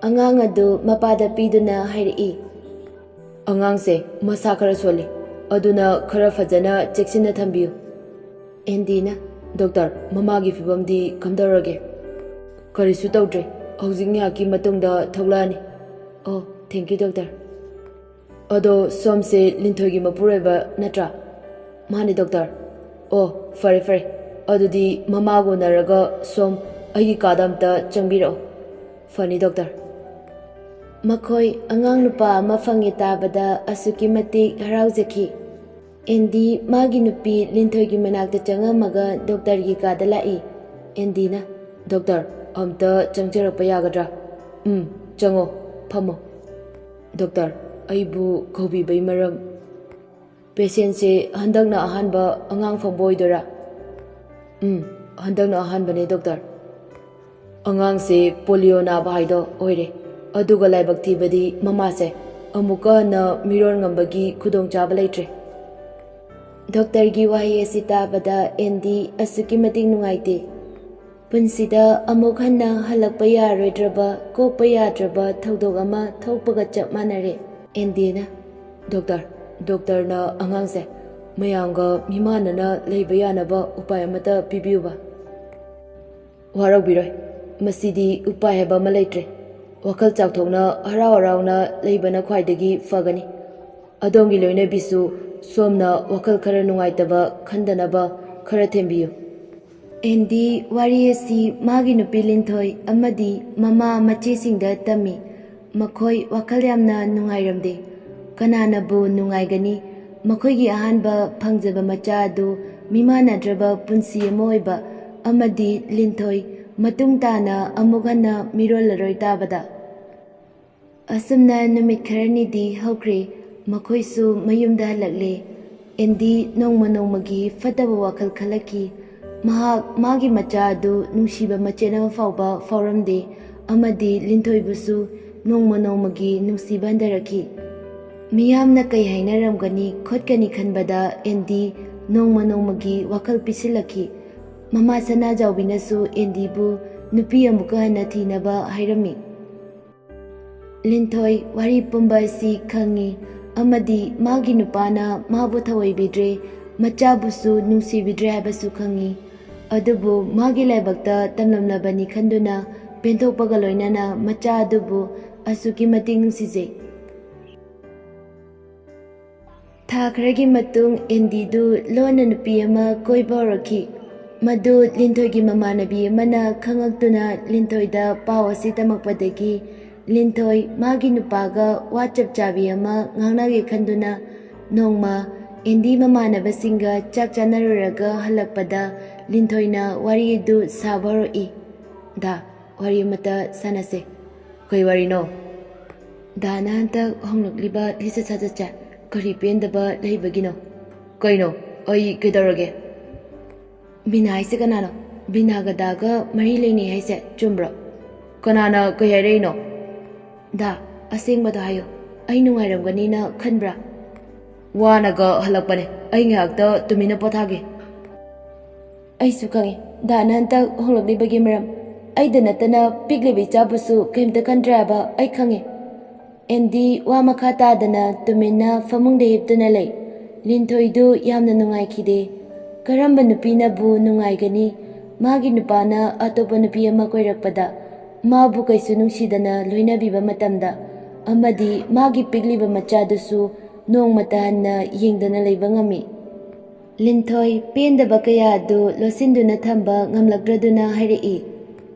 ꯑꯉꯥꯡ ꯑꯗꯨ ꯃꯄꯥꯗ ꯄꯤꯗꯨꯅ ꯍꯥꯏꯔꯛꯏ꯫ "ꯑꯉꯥꯡꯁꯦ ꯃꯁꯥ ꯈꯔ ꯁꯣꯜꯂꯤ, ꯑꯗꯨꯅ ꯈꯔ ꯐꯖꯅ ꯆꯦꯛꯁꯤꯟꯅ ꯊꯝꯕꯤꯌꯨ꯫" ꯑꯦꯟꯗꯤꯅ, "ꯗꯣꯛꯇꯔ, ꯃꯃꯥꯒꯤ ꯐꯤꯕꯝꯗꯤ ꯀꯝꯗꯧꯔꯒꯦ?" "ꯀꯔꯤꯁꯨ ꯇꯧꯗ꯭ꯔꯦ, ꯍꯧꯖꯤꯛ ꯉꯥꯏꯍꯥꯛꯀꯤ ꯃꯇꯨꯡꯗ ꯊꯣꯛꯂꯛꯑꯅꯤ꯫" "ꯑꯣ, ꯊꯦꯡꯀ꯭ꯌꯨ ꯗꯣꯛꯇꯔ꯫" "ꯑꯗꯣ ꯁꯣꯝꯁꯦ ꯂꯤꯟꯊꯣꯏꯒꯤ ꯃꯄꯨꯔꯣꯏꯕ ꯅꯠꯇ꯭ꯔꯥ?" "ꯃꯥꯅꯦ ꯗꯣꯛꯇꯔ꯫" "ꯑꯣ, ꯐꯔꯦ ꯐꯔꯦ, ꯑꯗꯨꯗꯤ ꯃꯃꯥꯒ ꯎꯅꯔꯒ ꯁꯣꯝ ꯑꯩꯒꯤ ꯀꯥꯗ ꯑꯝꯇ ꯆꯪꯕꯤꯔꯛꯑꯣ꯫" "ꯐꯅꯤ ꯗꯣꯛꯇꯔ꯫" ꯃꯈꯣꯏ ꯑꯉꯥꯡ ꯅꯨꯄꯥ ꯑꯃ ꯐꯪꯉꯦ ꯇꯥꯕꯗ ꯑꯁꯨꯛꯀꯤ ꯃꯇꯤꯛ ꯍꯔꯥꯎꯖꯈꯤ꯫ ꯑꯦꯟꯗꯤ ꯃꯥꯒꯤ ꯅꯨꯄꯤ ꯂꯤꯟꯊꯣꯏꯒꯤ ꯃꯅꯥꯛꯇ ꯆꯪꯉꯝꯃꯒ ꯗꯣꯛꯇꯔꯒꯤ ꯀꯥꯗ ꯂꯥꯛꯏ꯫ ꯑꯦꯟꯗꯤꯅ, "ꯗꯣꯛꯇꯔ, ꯑꯝꯇ ꯆꯪꯖꯔꯛꯄ ꯌꯥꯒꯗ꯭ꯔꯥ?" "ꯎꯝ, ꯆꯪꯉꯣ, ꯐꯝꯃꯣ꯫" "ꯗꯣꯛꯇꯔ, ꯑꯩꯕꯨ ꯀꯧꯕꯤꯕꯩ ꯃꯔꯝ?" "ꯄꯦꯁꯦꯟꯁꯦ ꯍꯟꯗꯛꯅ ꯑꯍꯥꯟꯕ ꯑꯉꯥꯡ ꯐꯪꯕ ꯑꯣꯏꯗꯣꯏꯔꯥ?" "ꯎꯝ, ꯍꯟꯗꯛꯅ ꯑꯍꯥꯟꯕꯅꯦ ꯗꯣꯛꯇꯔ꯫" "ꯑꯉꯥꯡꯁꯦ ꯄꯣꯂꯤꯑꯣ ꯅꯥꯕ ꯍꯥꯏꯗꯣ ꯑꯣꯏꯔꯦ, ꯑꯗꯨꯒ ꯂꯥꯏꯕꯛ ꯊꯤꯕꯗꯤ ꯃꯃꯥꯁꯦ ꯑꯃꯨꯛꯀ ꯍꯟꯅ ꯃꯤꯔꯣꯟ ꯉꯝꯕꯒꯤ ꯈꯨꯗꯣꯡꯆꯥꯕ ꯂꯩꯇ꯭ꯔꯦ꯫" ꯗꯣꯛꯇꯔꯒꯤ ꯋꯥꯍꯩ ꯑꯁꯤ ꯇꯥꯕꯗ ꯑꯦꯟꯗꯤ ꯑꯁꯨꯛꯀꯤ ꯃꯇꯤꯛ ꯅꯨꯡꯉꯥꯏꯇꯦ꯫ ꯄꯨꯟꯁꯤꯗ ꯑꯃꯨꯛ ꯍꯟꯅ ꯍꯜꯂꯛꯄ ꯌꯥꯔꯣꯏꯗ꯭ꯔꯕ, ꯀꯣꯛꯄ ꯌꯥꯗ꯭ꯔꯕ ꯊꯧꯗꯣꯛ ꯑꯃ ꯊꯣꯛꯄꯒ ꯆꯞ ꯃꯥꯟꯅꯔꯦ꯫ ꯑꯦꯟꯗꯤꯅ, "ꯗꯣꯛꯇꯔ, ꯗꯣꯛꯇꯔꯅ ꯑꯉꯥꯡꯁꯦ ꯃꯌꯥꯝꯒ ꯃꯤꯃꯥꯟꯅꯅ ꯂꯩꯕ ꯌꯥꯅꯕ ꯎꯄꯥꯏ ꯑꯃꯠꯇ ꯄꯤꯕꯤꯌꯨꯕ꯫ ꯋꯥꯔꯧꯕꯤꯔꯣꯏ, ꯃꯁꯤꯗꯤ ꯎꯄꯥꯏ ꯍꯥꯏꯕ ꯑꯃ ꯂꯩꯇ꯭ꯔꯦ꯫ ꯋꯥꯈꯜ ꯆꯥꯎꯊꯣꯛꯅ ꯍꯔꯥꯎ ꯍꯔꯥꯎꯅ ꯂꯩꯕꯅ ꯈ꯭ꯋꯥꯏꯗꯒꯤ ꯐꯒꯅꯤ꯫ ꯑꯗꯣꯝꯒꯤ ꯂꯣꯏꯅꯕꯤꯁꯨ ꯁꯣꯝꯅ ꯋꯥꯈꯜ ꯈꯔ ꯅꯨꯡꯉꯥꯏꯇꯕ ꯈꯟꯗꯅꯕ ꯈꯔ ꯊꯦꯝꯕꯤꯌꯨ꯫ ꯑꯦꯟꯗꯤ ꯋꯥꯔꯤ ꯑꯁꯤ ꯃꯥꯒꯤ ꯅꯨꯄꯤ ꯂꯤꯟꯊꯣꯏ ꯑꯃꯗꯤ ꯃꯃꯥ ꯃꯆꯦꯁꯤꯡꯗ ꯇꯝꯃꯤ꯫ ꯃꯈꯣꯏ ꯋꯥꯈꯜ ꯌꯥꯝꯅ ꯅꯨꯡꯉꯥꯏꯔꯝꯗꯦ꯫ ꯀꯅꯥꯅꯕꯨ ꯅꯨꯡꯉꯥꯏꯒꯅꯤ? ꯃꯈꯣꯏꯒꯤ ꯑꯍꯥꯟꯕ ꯐꯪꯖꯕ ꯃꯆꯥ ꯑꯗꯨ ꯃꯤꯃꯥꯟꯅꯗ꯭ꯔꯕ ꯄꯨꯟꯁꯤ ꯑꯃ ꯑꯣꯏꯕ ꯑꯃꯗꯤ ꯂꯤꯟꯊꯣꯏ ꯃꯇꯨꯡ ꯇꯥꯅ ꯑꯃꯨꯛ ꯍꯟꯅ ꯃꯤꯔꯣꯜꯂꯔꯣꯏ ꯇꯥꯕꯗ꯫ ꯑꯁꯨꯝꯅ ꯅꯨꯃꯤꯠ ꯈꯔꯅꯤꯗꯤ ꯍꯧꯈ꯭ꯔꯦ꯫ ꯃꯈꯣꯏꯁꯨ ꯃꯌꯨꯝꯗ ꯍꯜꯂꯛꯂꯦ꯫ ꯑꯦꯟꯗꯤ ꯅꯣꯡꯃ ꯅꯣꯡꯃꯒꯤ ꯐꯠꯇꯕ ꯋꯥꯈꯜ ꯈꯜꯂꯛꯈꯤ꯫ ꯃꯍꯥꯛ ꯃꯥꯒꯤ ꯃꯆꯥ ꯑꯗꯨ ꯅꯨꯡꯁꯤꯕ ꯃꯆꯦꯠ ꯑꯃ ꯐꯥꯎꯕ ꯐꯥꯎꯔꯝꯗꯦ ꯑꯃꯗꯤ ꯂꯤꯟꯊꯣꯏꯕꯨꯁꯨ ꯅꯣꯡꯃ ꯅꯣꯡꯃꯒꯤ ꯅꯨꯡꯁꯤꯕ ꯍꯟꯊꯔꯛꯈꯤ꯫ ꯃꯤꯌꯥꯝꯅ ꯀꯩ ꯍꯥꯏꯅꯔꯝꯒꯅꯤ ꯈꯣꯠꯀꯅꯤ ꯈꯟꯕꯗ ꯑꯦꯟꯗꯤ ꯅꯣꯡꯃ ꯅꯣꯡꯃꯒꯤ ꯋꯥꯈꯜ ꯄꯤꯛꯁꯤꯜꯂꯛꯈꯤ꯫ ꯃꯃꯥ ꯁꯅꯥꯖꯥꯎꯕꯤꯅꯁꯨ ꯑꯦꯟꯗꯤꯕꯨ ꯅꯨꯄꯤ ꯑꯃꯨꯛꯀ ꯍꯟꯅ ꯊꯤꯅꯕ ꯍꯥꯏꯔꯝꯃꯤ꯫ ꯂꯤꯟꯊꯣꯏ ꯋꯥꯔꯤ ꯄꯨꯝꯕ ꯑꯁꯤ ꯈꯪꯉꯤ ꯑꯃꯗꯤ ꯃꯥꯒꯤ ꯅꯨꯄꯥꯅ ꯃꯥꯕꯨ ꯊꯑꯣꯏꯕꯤꯗ꯭ꯔꯦ, ꯃꯆꯥꯕꯨꯁꯨ ꯅꯨꯡꯁꯤꯕꯤꯗ꯭ꯔꯦ ꯍꯥꯏꯕꯁꯨ ꯈꯪꯉꯤ꯫ ꯑꯗꯨꯕꯨ ꯃꯥꯒꯤ ꯂꯥꯏꯕꯛꯇ ꯇꯝꯂꯝꯂꯕꯅꯤ ꯈꯟꯗꯨꯅ ꯄꯦꯟꯊꯣꯛꯄꯒ ꯂꯣꯏꯅꯅ ꯃꯆꯥ ꯑꯗꯨꯕꯨ ꯑꯁꯨꯛꯀꯤ ꯃꯇꯤꯛ ꯅꯨꯡꯁꯤꯖꯩ꯫ ꯊꯥ ꯈꯔꯒꯤ ꯃꯇꯨꯡ ꯑꯦꯟꯗꯤꯗꯨ ꯂꯣꯟꯅ ꯅꯨꯄꯤ ꯑꯃ ꯀꯣꯏꯕ ꯍꯧꯔꯛꯈꯤ꯫ ꯃꯗꯨ ꯂꯤꯟꯊꯣꯏꯒꯤ ꯃꯃꯥꯟꯅꯕꯤ ꯑꯃꯅ ꯈꯪꯉꯛꯇꯨꯅ ꯂꯤꯟꯊꯣꯏꯗ ꯄꯥꯎ ꯑꯁꯤ ꯇꯝꯃꯛꯄꯗꯒꯤ ꯂꯤꯟꯊꯣꯏ ꯃꯥꯒꯤ ꯅꯨꯄꯥꯒ ꯋꯥ ꯆꯞ ꯆꯥꯕꯤ ꯑꯃ ꯉꯥꯡꯅꯒꯦ ꯈꯟꯗꯨꯅ ꯅꯣꯡꯃ ꯑꯦꯟꯗꯤ ꯃꯃꯥꯟꯅꯕꯁꯤꯡꯒ ꯆꯥꯛ ꯆꯥꯅꯔꯨꯔꯒ ꯍꯜꯂꯛꯄꯗ ꯂꯤꯟꯊꯣꯏꯅ ꯋꯥꯔꯤ ꯑꯗꯨ ꯁꯥꯕ ꯍꯧꯔꯛꯏ꯫ "ꯗꯥ, ꯋꯥꯔꯤ ꯑꯃꯇ ꯁꯥꯟꯅꯁꯦ꯫" "ꯀꯩ ꯋꯥꯔꯤꯅꯣ?" "ꯗꯥꯅ ꯍꯟꯗꯛ ꯍꯣꯡꯂꯛꯂꯤꯕ ꯂꯤꯆꯠ ꯁꯥꯖꯠꯁꯦ ꯀꯔꯤ ꯄꯦꯟꯗꯕ ꯂꯩꯕꯒꯤꯅꯣ?" "ꯀꯩꯅꯣ? ꯑꯩ ꯀꯩꯗꯧꯔꯒꯦ?" "ꯕꯤꯅꯥ ꯍꯥꯏꯁꯦ ꯀꯅꯥꯅꯣ? ꯕꯤꯅꯥꯒ ꯗꯥꯒ ꯃꯔꯤ ꯂꯩꯅꯩ ꯍꯥꯏꯁꯦ ꯆꯨꯝꯕ꯭ꯔꯣ?" "ꯀꯅꯥꯅ ꯀꯩ ꯍꯥꯏꯔꯛꯏꯅꯣ?" "ꯗꯥ, ꯑꯁꯦꯡꯕꯗꯣ ꯍꯥꯏꯌꯣ꯫ ꯑꯩ ꯅꯨꯡꯉꯥꯏꯔꯝꯒꯅꯤꯅ ꯈꯟꯕ꯭ꯔꯥ?" "ꯋꯥꯅꯒ ꯍꯜꯂꯛꯄꯅꯦ꯫ ꯑꯩ ꯉꯥꯏꯍꯥꯛꯇ ꯇꯨꯃꯤꯟꯅ ꯄꯣꯊꯥꯒꯦ꯫" "ꯑꯩꯁꯨ ꯈꯪꯉꯤ꯫ ꯗꯥꯅ ꯍꯟꯗꯛ ꯍꯣꯡꯂꯛꯂꯤꯕꯒꯤ ꯃꯔꯝ꯫ ꯑꯩꯗ ꯅꯠꯇꯅ ꯄꯤꯛꯂꯤꯕ ꯏꯆꯥꯕꯨꯁꯨ ꯀꯔꯤꯝꯇ ꯈꯟꯗ꯭ꯔꯦ ꯍꯥꯏꯕ ꯑꯩ ꯈꯪꯉꯤ꯫" ꯑꯦꯟꯗꯤ ꯋꯥ ꯃꯈꯥ ꯇꯥꯗꯅ ꯇꯨꯃꯤꯟꯅ ꯐꯃꯨꯡꯗ ꯍꯤꯞꯇꯨꯅ ꯂꯩ꯫ ꯂꯤꯟꯊꯣꯏꯗꯨ ꯌꯥꯝꯅ ꯅꯨꯡꯉꯥꯏꯈꯤꯗꯦ꯫ ꯀꯔꯝꯕ ꯅꯨꯄꯤꯅꯕꯨ ꯅꯨꯡꯉꯥꯏꯒꯅꯤ? ꯃꯥꯒꯤ ꯅꯨꯄꯥꯅ ꯑꯇꯣꯞꯄ ꯅꯨꯄꯤ ꯑꯃ ꯀꯣꯏꯔꯛꯄꯗ ꯃꯥꯕꯨ ꯀꯩꯁꯨ ꯅꯨꯡꯁꯤꯗꯅ ꯂꯣꯏꯅꯕꯤꯕ ꯃꯇꯝꯗ, ꯑꯃꯗꯤ ꯃꯥꯒꯤ ꯄꯤꯛꯂꯤꯕ ꯃꯆꯥꯗꯨꯁꯨ ꯅꯣꯡꯃꯇ ꯍꯟꯅ ꯌꯦꯡꯗꯅ ꯂꯩꯕ ꯉꯝꯃꯤ꯫ ꯂꯤꯟꯊꯣꯏ ꯄꯦꯟꯗꯕ ꯀꯌꯥ ꯑꯗꯨ ꯂꯣꯠꯁꯤꯟꯗꯨꯅ ꯊꯝꯕ ꯉꯝꯂꯛꯇ꯭ꯔꯗꯨꯅ ꯍꯥꯏꯔꯛꯏ,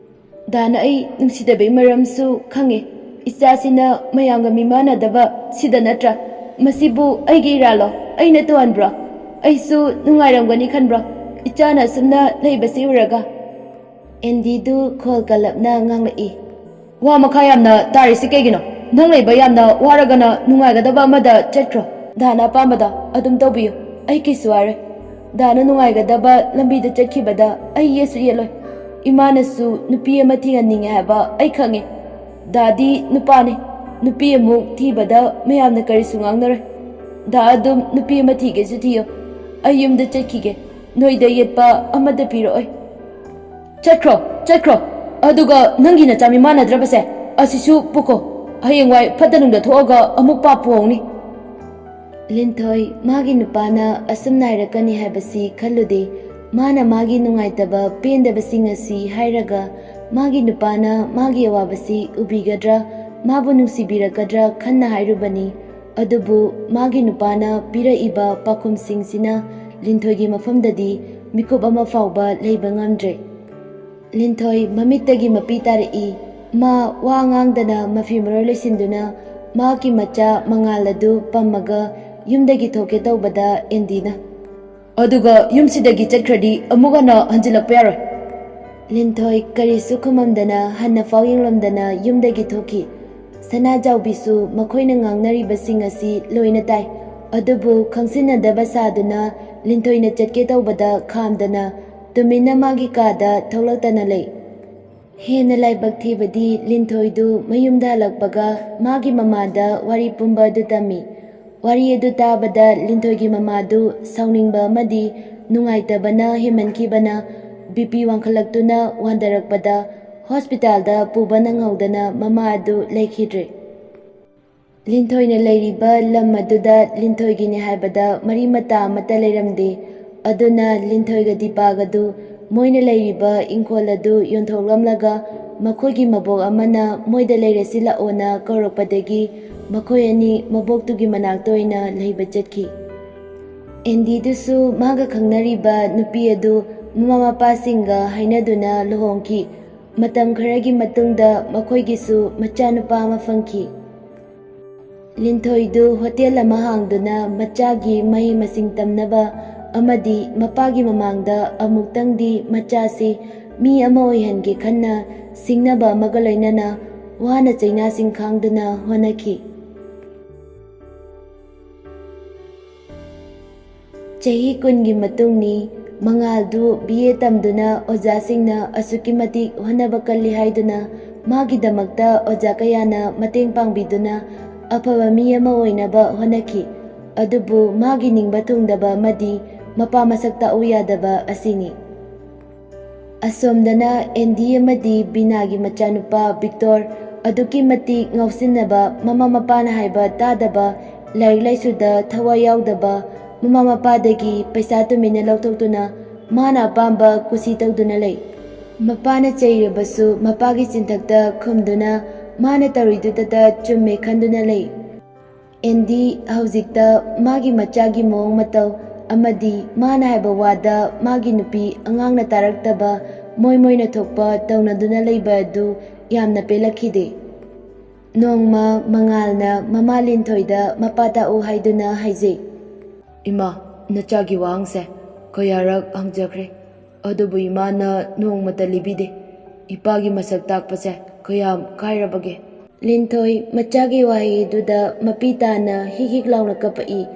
"ꯗꯥꯅ ꯑꯩ ꯅꯨꯡꯁꯤꯗꯕꯩ ꯃꯔꯝꯁꯨ ꯈꯪꯉꯦ꯫ ꯏꯆꯥꯁꯤꯅ ꯃꯌꯥꯝꯒ ꯃꯤꯃꯥꯟꯅꯗꯕ ꯁꯤꯗ ꯅꯠꯇ꯭ꯔꯥ? ꯃꯁꯤꯕꯨ ꯑꯩꯒꯤ ꯏꯔꯥꯜꯂꯣ? ꯑꯩꯅ ꯇꯧꯍꯟꯕ꯭ꯔꯣ? ꯑꯩꯁꯨ ꯅꯨꯡꯉꯥꯏꯔꯝꯒꯅꯤ ꯈꯟꯕ꯭ꯔꯣ ꯏꯆꯥꯅ ꯑꯁꯨꯝꯅ ꯂꯩꯕꯁꯤ ꯎꯔꯒ?" ꯑꯦꯟꯗꯤꯗꯨ ꯈꯣꯜ ꯀꯜꯂꯞꯅ ꯉꯥꯡꯂꯛꯏ, "ꯋꯥ ꯃꯈꯥ ꯌꯥꯝꯅ ꯇꯥꯔꯤꯁꯤ ꯀꯩꯒꯤꯅꯣ? ꯅꯪ ꯂꯩꯕ ꯌꯥꯝꯅ ꯋꯥꯔꯒꯅ ꯅꯨꯡꯉꯥꯏꯒꯗꯕ ꯑꯃꯗ ꯆꯠꯈ꯭ꯔꯣ꯫ ꯗꯥꯅ ꯑꯄꯥꯝꯕꯗ ꯑꯗꯨꯝ ꯇꯧꯕꯤꯌꯨ꯫ ꯑꯩ ꯀꯩꯁꯨ ꯍꯥꯏꯔꯣꯏ꯫ ꯗꯥꯅ ꯅꯨꯡꯉꯥꯏꯒꯗꯕ ꯂꯝꯕꯤꯗ ꯆꯠꯈꯤꯕꯗ ꯑꯩ ꯌꯦꯠꯁꯨ ꯌꯦꯠꯂꯣꯏ꯫ ꯏꯃꯥꯅꯁꯨ ꯅꯨꯄꯤ ꯑꯃ ꯊꯤꯍꯟꯅꯤꯡꯉꯦ ꯍꯥꯏꯕ ꯑꯩ ꯈꯪꯉꯦ꯫ ꯗꯥꯗꯤ ꯅꯨꯄꯥꯅꯤ꯫ ꯅꯨꯄꯤ ꯑꯃꯨꯛ ꯊꯤꯕꯗ ꯃꯌꯥꯝꯅ ꯀꯔꯤꯁꯨ ꯉꯥꯡꯅꯔꯣꯏ꯫ ꯗꯥ ꯑꯗꯨꯝ ꯅꯨꯄꯤ ꯑꯃ ꯊꯤꯒꯦꯁꯨ ꯊꯤꯌꯣ꯫ ꯑꯩ ꯌꯨꯝꯗ ꯆꯠꯈꯤꯒꯦ꯫ ꯅꯣꯏꯗ ꯌꯦꯠꯄ ꯑꯃꯠꯇ ꯄꯤꯔꯛꯑꯣꯏ꯫ ꯆꯠꯈ꯭ꯔꯣ, ꯆꯠꯈ꯭ꯔꯣ꯫ ꯑꯗꯨꯒ ꯅꯪꯒꯤ ꯅꯆꯥ ꯃꯤꯃꯥꯟꯅꯗ꯭ꯔꯕꯁꯦ ꯑꯁꯤꯁꯨ ꯄꯨꯀꯣ꯫ ꯍꯌꯦꯡꯋꯥꯏ ꯐꯠꯇ ꯅꯨꯡꯗ ꯊꯣꯛꯑꯒ ꯑꯃꯨꯛ ꯄꯥꯞ ꯄꯨꯍꯧꯅꯤ꯫" ꯂꯤꯟꯊꯣꯏ ꯃꯥꯒꯤ ꯅꯨꯄꯥꯅ ꯑꯁꯨꯝꯅ ꯍꯥꯏꯔꯛꯀꯅꯤ ꯍꯥꯏꯕꯁꯤ ꯈꯜꯂꯨꯗꯦ꯫ ꯃꯥꯅ ꯃꯥꯒꯤ ꯅꯨꯡꯉꯥꯏꯇꯕ ꯄꯦꯟꯗꯕꯁꯤꯡ ꯑꯁꯤ ꯍꯥꯏꯔꯒ ꯃꯥꯒꯤ ꯅꯨꯄꯥꯅ ꯃꯥꯒꯤ ꯑꯋꯥꯕꯁꯤ ꯎꯕꯤꯒꯗ꯭ꯔꯥ, ꯃꯥꯕꯨ ꯅꯨꯡꯁꯤꯕꯤꯔꯛꯀꯗ꯭ꯔꯥ ꯈꯟꯅ ꯍꯥꯏꯔꯨꯕꯅꯤ꯫ ꯑꯗꯨꯕꯨ ꯃꯥꯒꯤ ꯅꯨꯄꯥꯅ ꯄꯤꯔꯛꯏꯕ ꯄꯥꯎꯈꯨꯝꯁꯤꯡꯁꯤꯅ ꯂꯤꯟꯊꯣꯏꯒꯤ ꯃꯐꯝꯗꯗꯤ ꯃꯤꯀꯨꯞ ꯑꯃ ꯐꯥꯎꯕ ꯂꯩꯕ ꯉꯝꯗ꯭ꯔꯦ꯫ ꯂꯤꯟꯊꯣꯏ ꯃꯃꯤꯠꯇꯒꯤ ꯃꯄꯤ ꯇꯥꯔꯛꯏ꯫ ꯃꯥ ꯋꯥ ꯉꯥꯡꯗꯅ ꯃꯐꯤ ꯃꯔꯣꯏ ꯂꯣꯏꯁꯤꯟꯗꯨꯅ ꯃꯍꯥꯛꯀꯤ ꯃꯆꯥ ꯃꯉꯥꯜ ꯑꯗꯨ ꯄꯝꯃꯒ ꯌꯨꯝꯗꯒꯤ ꯊꯣꯛꯀꯦ ꯇꯧꯕꯗ ꯑꯦꯟꯗꯤꯅ, "ꯑꯗꯨꯒ ꯌꯨꯝꯁꯤꯗꯒꯤ ꯆꯠꯈ꯭ꯔꯗꯤ ꯑꯃꯨꯛ ꯍꯟꯅ ꯍꯟꯖꯤꯜꯂꯛꯄ ꯌꯥꯔꯣꯏ꯫" ꯂꯤꯟꯊꯣꯏ ꯀꯔꯤꯁꯨ ꯈꯨꯝꯃꯝꯗꯅ ꯍꯟꯅ ꯐꯥꯎ ꯌꯦꯡꯂꯝꯗꯅ ꯌꯨꯝꯗꯒꯤ ꯊꯣꯛꯈꯤ꯫ ꯁꯅꯥꯖꯥꯎꯕꯤꯁꯨ ꯃꯈꯣꯏꯅ ꯉꯥꯡꯅꯔꯤꯕꯁꯤꯡ ꯑꯁꯤ ꯂꯣꯏꯅ ꯇꯥꯏ꯫ ꯑꯗꯨꯕꯨ ꯈꯪꯁꯤꯟꯅꯗꯕ ꯁꯥꯗꯨꯅ ꯂꯤꯟꯊꯣꯏꯅ ꯆꯠꯀꯦ ꯇꯧꯕꯗ ꯈꯥꯝꯗꯅ ꯇꯨꯃꯤꯟꯅ ꯃꯥꯒꯤ ꯀꯥꯗ ꯊꯣꯛꯂꯛꯇꯅ ꯂꯩ꯫ ꯍꯦꯟꯅ ꯂꯥꯏꯕꯛ ꯊꯤꯕꯗꯤ ꯂꯤꯟꯊꯣꯏꯗꯨ ꯃꯌꯨꯝꯗ ꯍꯜꯂꯛꯄꯒ ꯃꯥꯒꯤ ꯃꯃꯥꯗ ꯋꯥꯔꯤ ꯄꯨꯝꯕ ꯑꯗꯨ ꯇꯝꯃꯤ꯫ ꯋꯥꯔꯤ ꯑꯗꯨ ꯇꯥꯕꯗ ꯂꯤꯟꯊꯣꯏꯒꯤ ꯃꯃꯥꯗꯨ ꯁꯥꯎꯅꯤꯡꯕ ꯑꯃꯗꯤ ꯅꯨꯡꯉꯥꯏꯇꯕꯅ ꯍꯦꯟꯃꯟꯈꯤꯕꯅ ꯕꯤ ꯄꯤ ꯋꯥꯡꯈꯠꯂꯛꯇꯨꯅ ꯋꯥꯟꯊꯔꯛꯄꯗ ꯍꯣꯁꯄꯤꯇꯥꯜꯗ ꯄꯨꯕ ꯅꯪꯍꯧꯗꯅ ꯃꯃꯥ ꯑꯗꯨ ꯂꯩꯈꯤꯗ꯭ꯔꯦ꯫ ꯂꯤꯟꯊꯣꯏꯅ ꯂꯩꯔꯤꯕ ꯂꯝ ꯑꯗꯨꯗ ꯂꯤꯟꯊꯣꯏꯒꯤꯅꯤ ꯍꯥꯏꯕꯗ ꯃꯔꯤ ꯃꯇꯥ ꯑꯃꯠꯇ ꯂꯩꯔꯝꯗꯦ꯫ ꯑꯗꯨꯅ ꯂꯤꯟꯊꯣꯏꯒ ꯗꯤꯄꯥꯒꯗꯨ ꯃꯣꯏꯅ ꯂꯩꯔꯤꯕ ꯏꯪꯈꯣꯜ ꯑꯗꯨ ꯌꯣꯟꯊꯣꯛꯂꯝꯂꯒ ꯃꯈꯣꯏꯒꯤ ꯃꯕꯣꯛ ꯑꯃꯅ ꯃꯣꯏꯗ ꯂꯩꯔꯁꯤ ꯂꯥꯛꯑꯣꯅ ꯀꯧꯔꯛꯄꯗꯒꯤ ꯃꯈꯣꯏ ꯑꯅꯤ ꯃꯕꯣꯛꯇꯨꯒꯤ ꯃꯅꯥꯛꯇ ꯑꯣꯏꯅ ꯂꯩꯕ ꯆꯠꯈꯤ꯫ ꯑꯦꯟꯗꯤꯗꯨꯁꯨ ꯃꯥꯒ ꯈꯪꯅꯔꯤꯕ ꯅꯨꯄꯤ ꯑꯗꯨ ꯃꯃꯥ ꯃꯄꯥꯁꯤꯡꯒ ꯍꯥꯏꯅꯗꯨꯅ ꯂꯨꯍꯣꯡꯈꯤ꯫ ꯃꯇꯝ ꯈꯔꯒꯤ ꯃꯇꯨꯡꯗ ꯃꯈꯣꯏꯒꯤꯁꯨ ꯃꯆꯥꯅꯨꯄꯥ ꯑꯃ ꯐꯪꯈꯤ꯫ ꯂꯤꯟꯊꯣꯏꯗꯨ ꯍꯣꯇꯦꯜ ꯑꯃ ꯍꯥꯡꯗꯨꯅ ꯃꯆꯥꯒꯤ ꯃꯍꯩ ꯃꯁꯤꯡ ꯇꯝꯅꯕ ꯑꯃꯗꯤ ꯃꯄꯥꯒꯤ ꯃꯃꯥꯡꯗ ꯑꯃꯨꯛꯇꯪꯗꯤ ꯃꯆꯥꯁꯤ ꯃꯤ ꯑꯃ ꯑꯣꯏꯍꯟꯒꯦ ꯈꯟꯅ ꯁꯤꯡꯅꯕ ꯑꯃꯒ ꯂꯣꯏꯅꯅ ꯋꯥꯅ ꯆꯩꯅꯥꯁꯤꯡ ꯈꯥꯡꯗꯨꯅ ꯍꯣꯠꯅꯈꯤ꯫ ꯆꯍꯤ ꯀꯨꯟꯒꯤ ꯃꯇꯨꯡꯅꯤ꯫ ꯃꯉꯥꯜꯗꯨ ꯕꯤ ꯑꯦ ꯇꯝꯗꯨꯅ ꯑꯣꯖꯥꯁꯤꯡꯅ ꯑꯁꯨꯛꯀꯤ ꯃꯇꯤꯛ ꯍꯣꯠꯅꯕ ꯀꯜꯂꯤ ꯍꯥꯏꯗꯨꯅ ꯃꯥꯒꯤꯗꯃꯛꯇ ꯑꯣꯖꯥ ꯀꯌꯥꯅ ꯃꯇꯦꯡ ꯄꯥꯡꯕꯤꯗꯨꯅ ꯑꯐꯕ ꯃꯤ ꯑꯃ ꯑꯣꯏꯅꯕ ꯍꯣꯠꯅꯈꯤ꯫ ꯑꯗꯨꯕꯨ ꯃꯥꯒꯤ ꯅꯤꯡꯕ ꯊꯨꯡꯗꯕ ꯑꯃꯗꯤ ꯃꯄꯥ ꯃꯁꯛ ꯇꯥꯛꯎ ꯌꯥꯗꯕ ꯑꯁꯤꯅꯤ꯫ ꯑꯁꯣꯝꯗꯅ ꯑꯦꯟꯗꯤ ꯑꯃꯗꯤ ꯕꯤꯅꯥꯒꯤ ꯃꯆꯥꯅꯨꯄꯥ ꯕꯤꯛꯇꯣꯔ ꯑꯗꯨꯛꯀꯤ ꯃꯇꯤꯛ ꯉꯥꯎꯁꯤꯟꯅꯕ, ꯃꯃꯥ ꯃꯄꯥꯅ ꯍꯥꯏꯕ ꯇꯥꯗꯕ, ꯂꯥꯏꯔꯤꯛ ꯂꯥꯏꯁꯨꯗ ꯊꯋꯥꯏ ꯌꯥꯎꯗꯕ, ꯃꯃꯥ ꯃꯄꯥꯗꯒꯤ ꯄꯩꯁꯥ ꯇꯨꯃꯤꯟꯅ ꯂꯧꯊꯣꯛꯇꯨꯅ ꯃꯥꯅ ꯑꯄꯥꯝꯕ ꯀꯨꯁꯤ ꯇꯧꯗꯨꯅ ꯂꯩ꯫ ꯃꯄꯥꯅ ꯆꯩꯔꯕꯁꯨ ꯃꯄꯥꯒꯤ ꯆꯤꯟꯊꯛꯇ ꯈꯨꯝꯗꯨꯅ ꯃꯥꯅ ꯇꯧꯔꯤꯗꯨꯗꯇ ꯆꯨꯝꯃꯦ ꯈꯟꯗꯨꯅ ꯂꯩ꯫ ꯑꯦꯟꯗꯤ ꯍꯧꯖꯤꯛꯇ ꯃꯥꯒꯤ ꯃꯆꯥꯒꯤ ꯃꯑꯣꯡ ꯃꯇꯧ ꯑꯃꯗꯤ ꯃꯥꯅ ꯍꯥꯏꯕ ꯋꯥꯗ ꯃꯥꯒꯤ ꯅꯨꯄꯤ ꯑꯉꯥꯡꯅ ꯇꯥꯔꯛꯇꯕ, ꯃꯣꯏ ꯃꯣꯏꯅ ꯊꯣꯛꯄ ꯇꯧꯅꯗꯨꯅ ꯂꯩꯕ ꯑꯗꯨ ꯌꯥꯝꯅ ꯄꯦꯜꯂꯛꯈꯤꯗꯦ꯫ ꯅꯣꯡꯃ ꯃꯉꯥꯜꯅ ꯃꯃꯥ ꯂꯤꯟꯊꯣꯏꯗ ꯃꯄꯥ ꯇꯥꯛꯎ ꯍꯥꯏꯗꯨꯅ ꯍꯥꯏꯖꯩ꯫ "ꯏꯃꯥ, ꯅꯆꯥꯒꯤ ꯋꯥꯍꯪꯁꯦ ꯀꯌꯥꯔꯛ ꯍꯪꯖꯈ꯭ꯔꯦ, ꯑꯗꯨꯕꯨ ꯏꯃꯥꯅ ꯅꯣꯡꯃꯇ ꯂꯤꯕꯤꯗꯦ꯫ ꯏꯄꯥꯒꯤ ꯃꯁꯛ ꯇꯥꯛꯄꯁꯦ ꯀꯌꯥꯝ ꯀꯥꯏꯔꯕꯒꯦ?" ꯂꯤꯟꯊꯣꯏ ꯃꯆꯥꯒꯤ ꯋꯥꯍꯩꯗꯨꯗ ꯃꯄꯤ ꯇꯥꯅ ꯍꯤꯛ ꯍꯤꯛ ꯂꯥꯎꯅ ꯀꯞꯄꯛꯏ꯫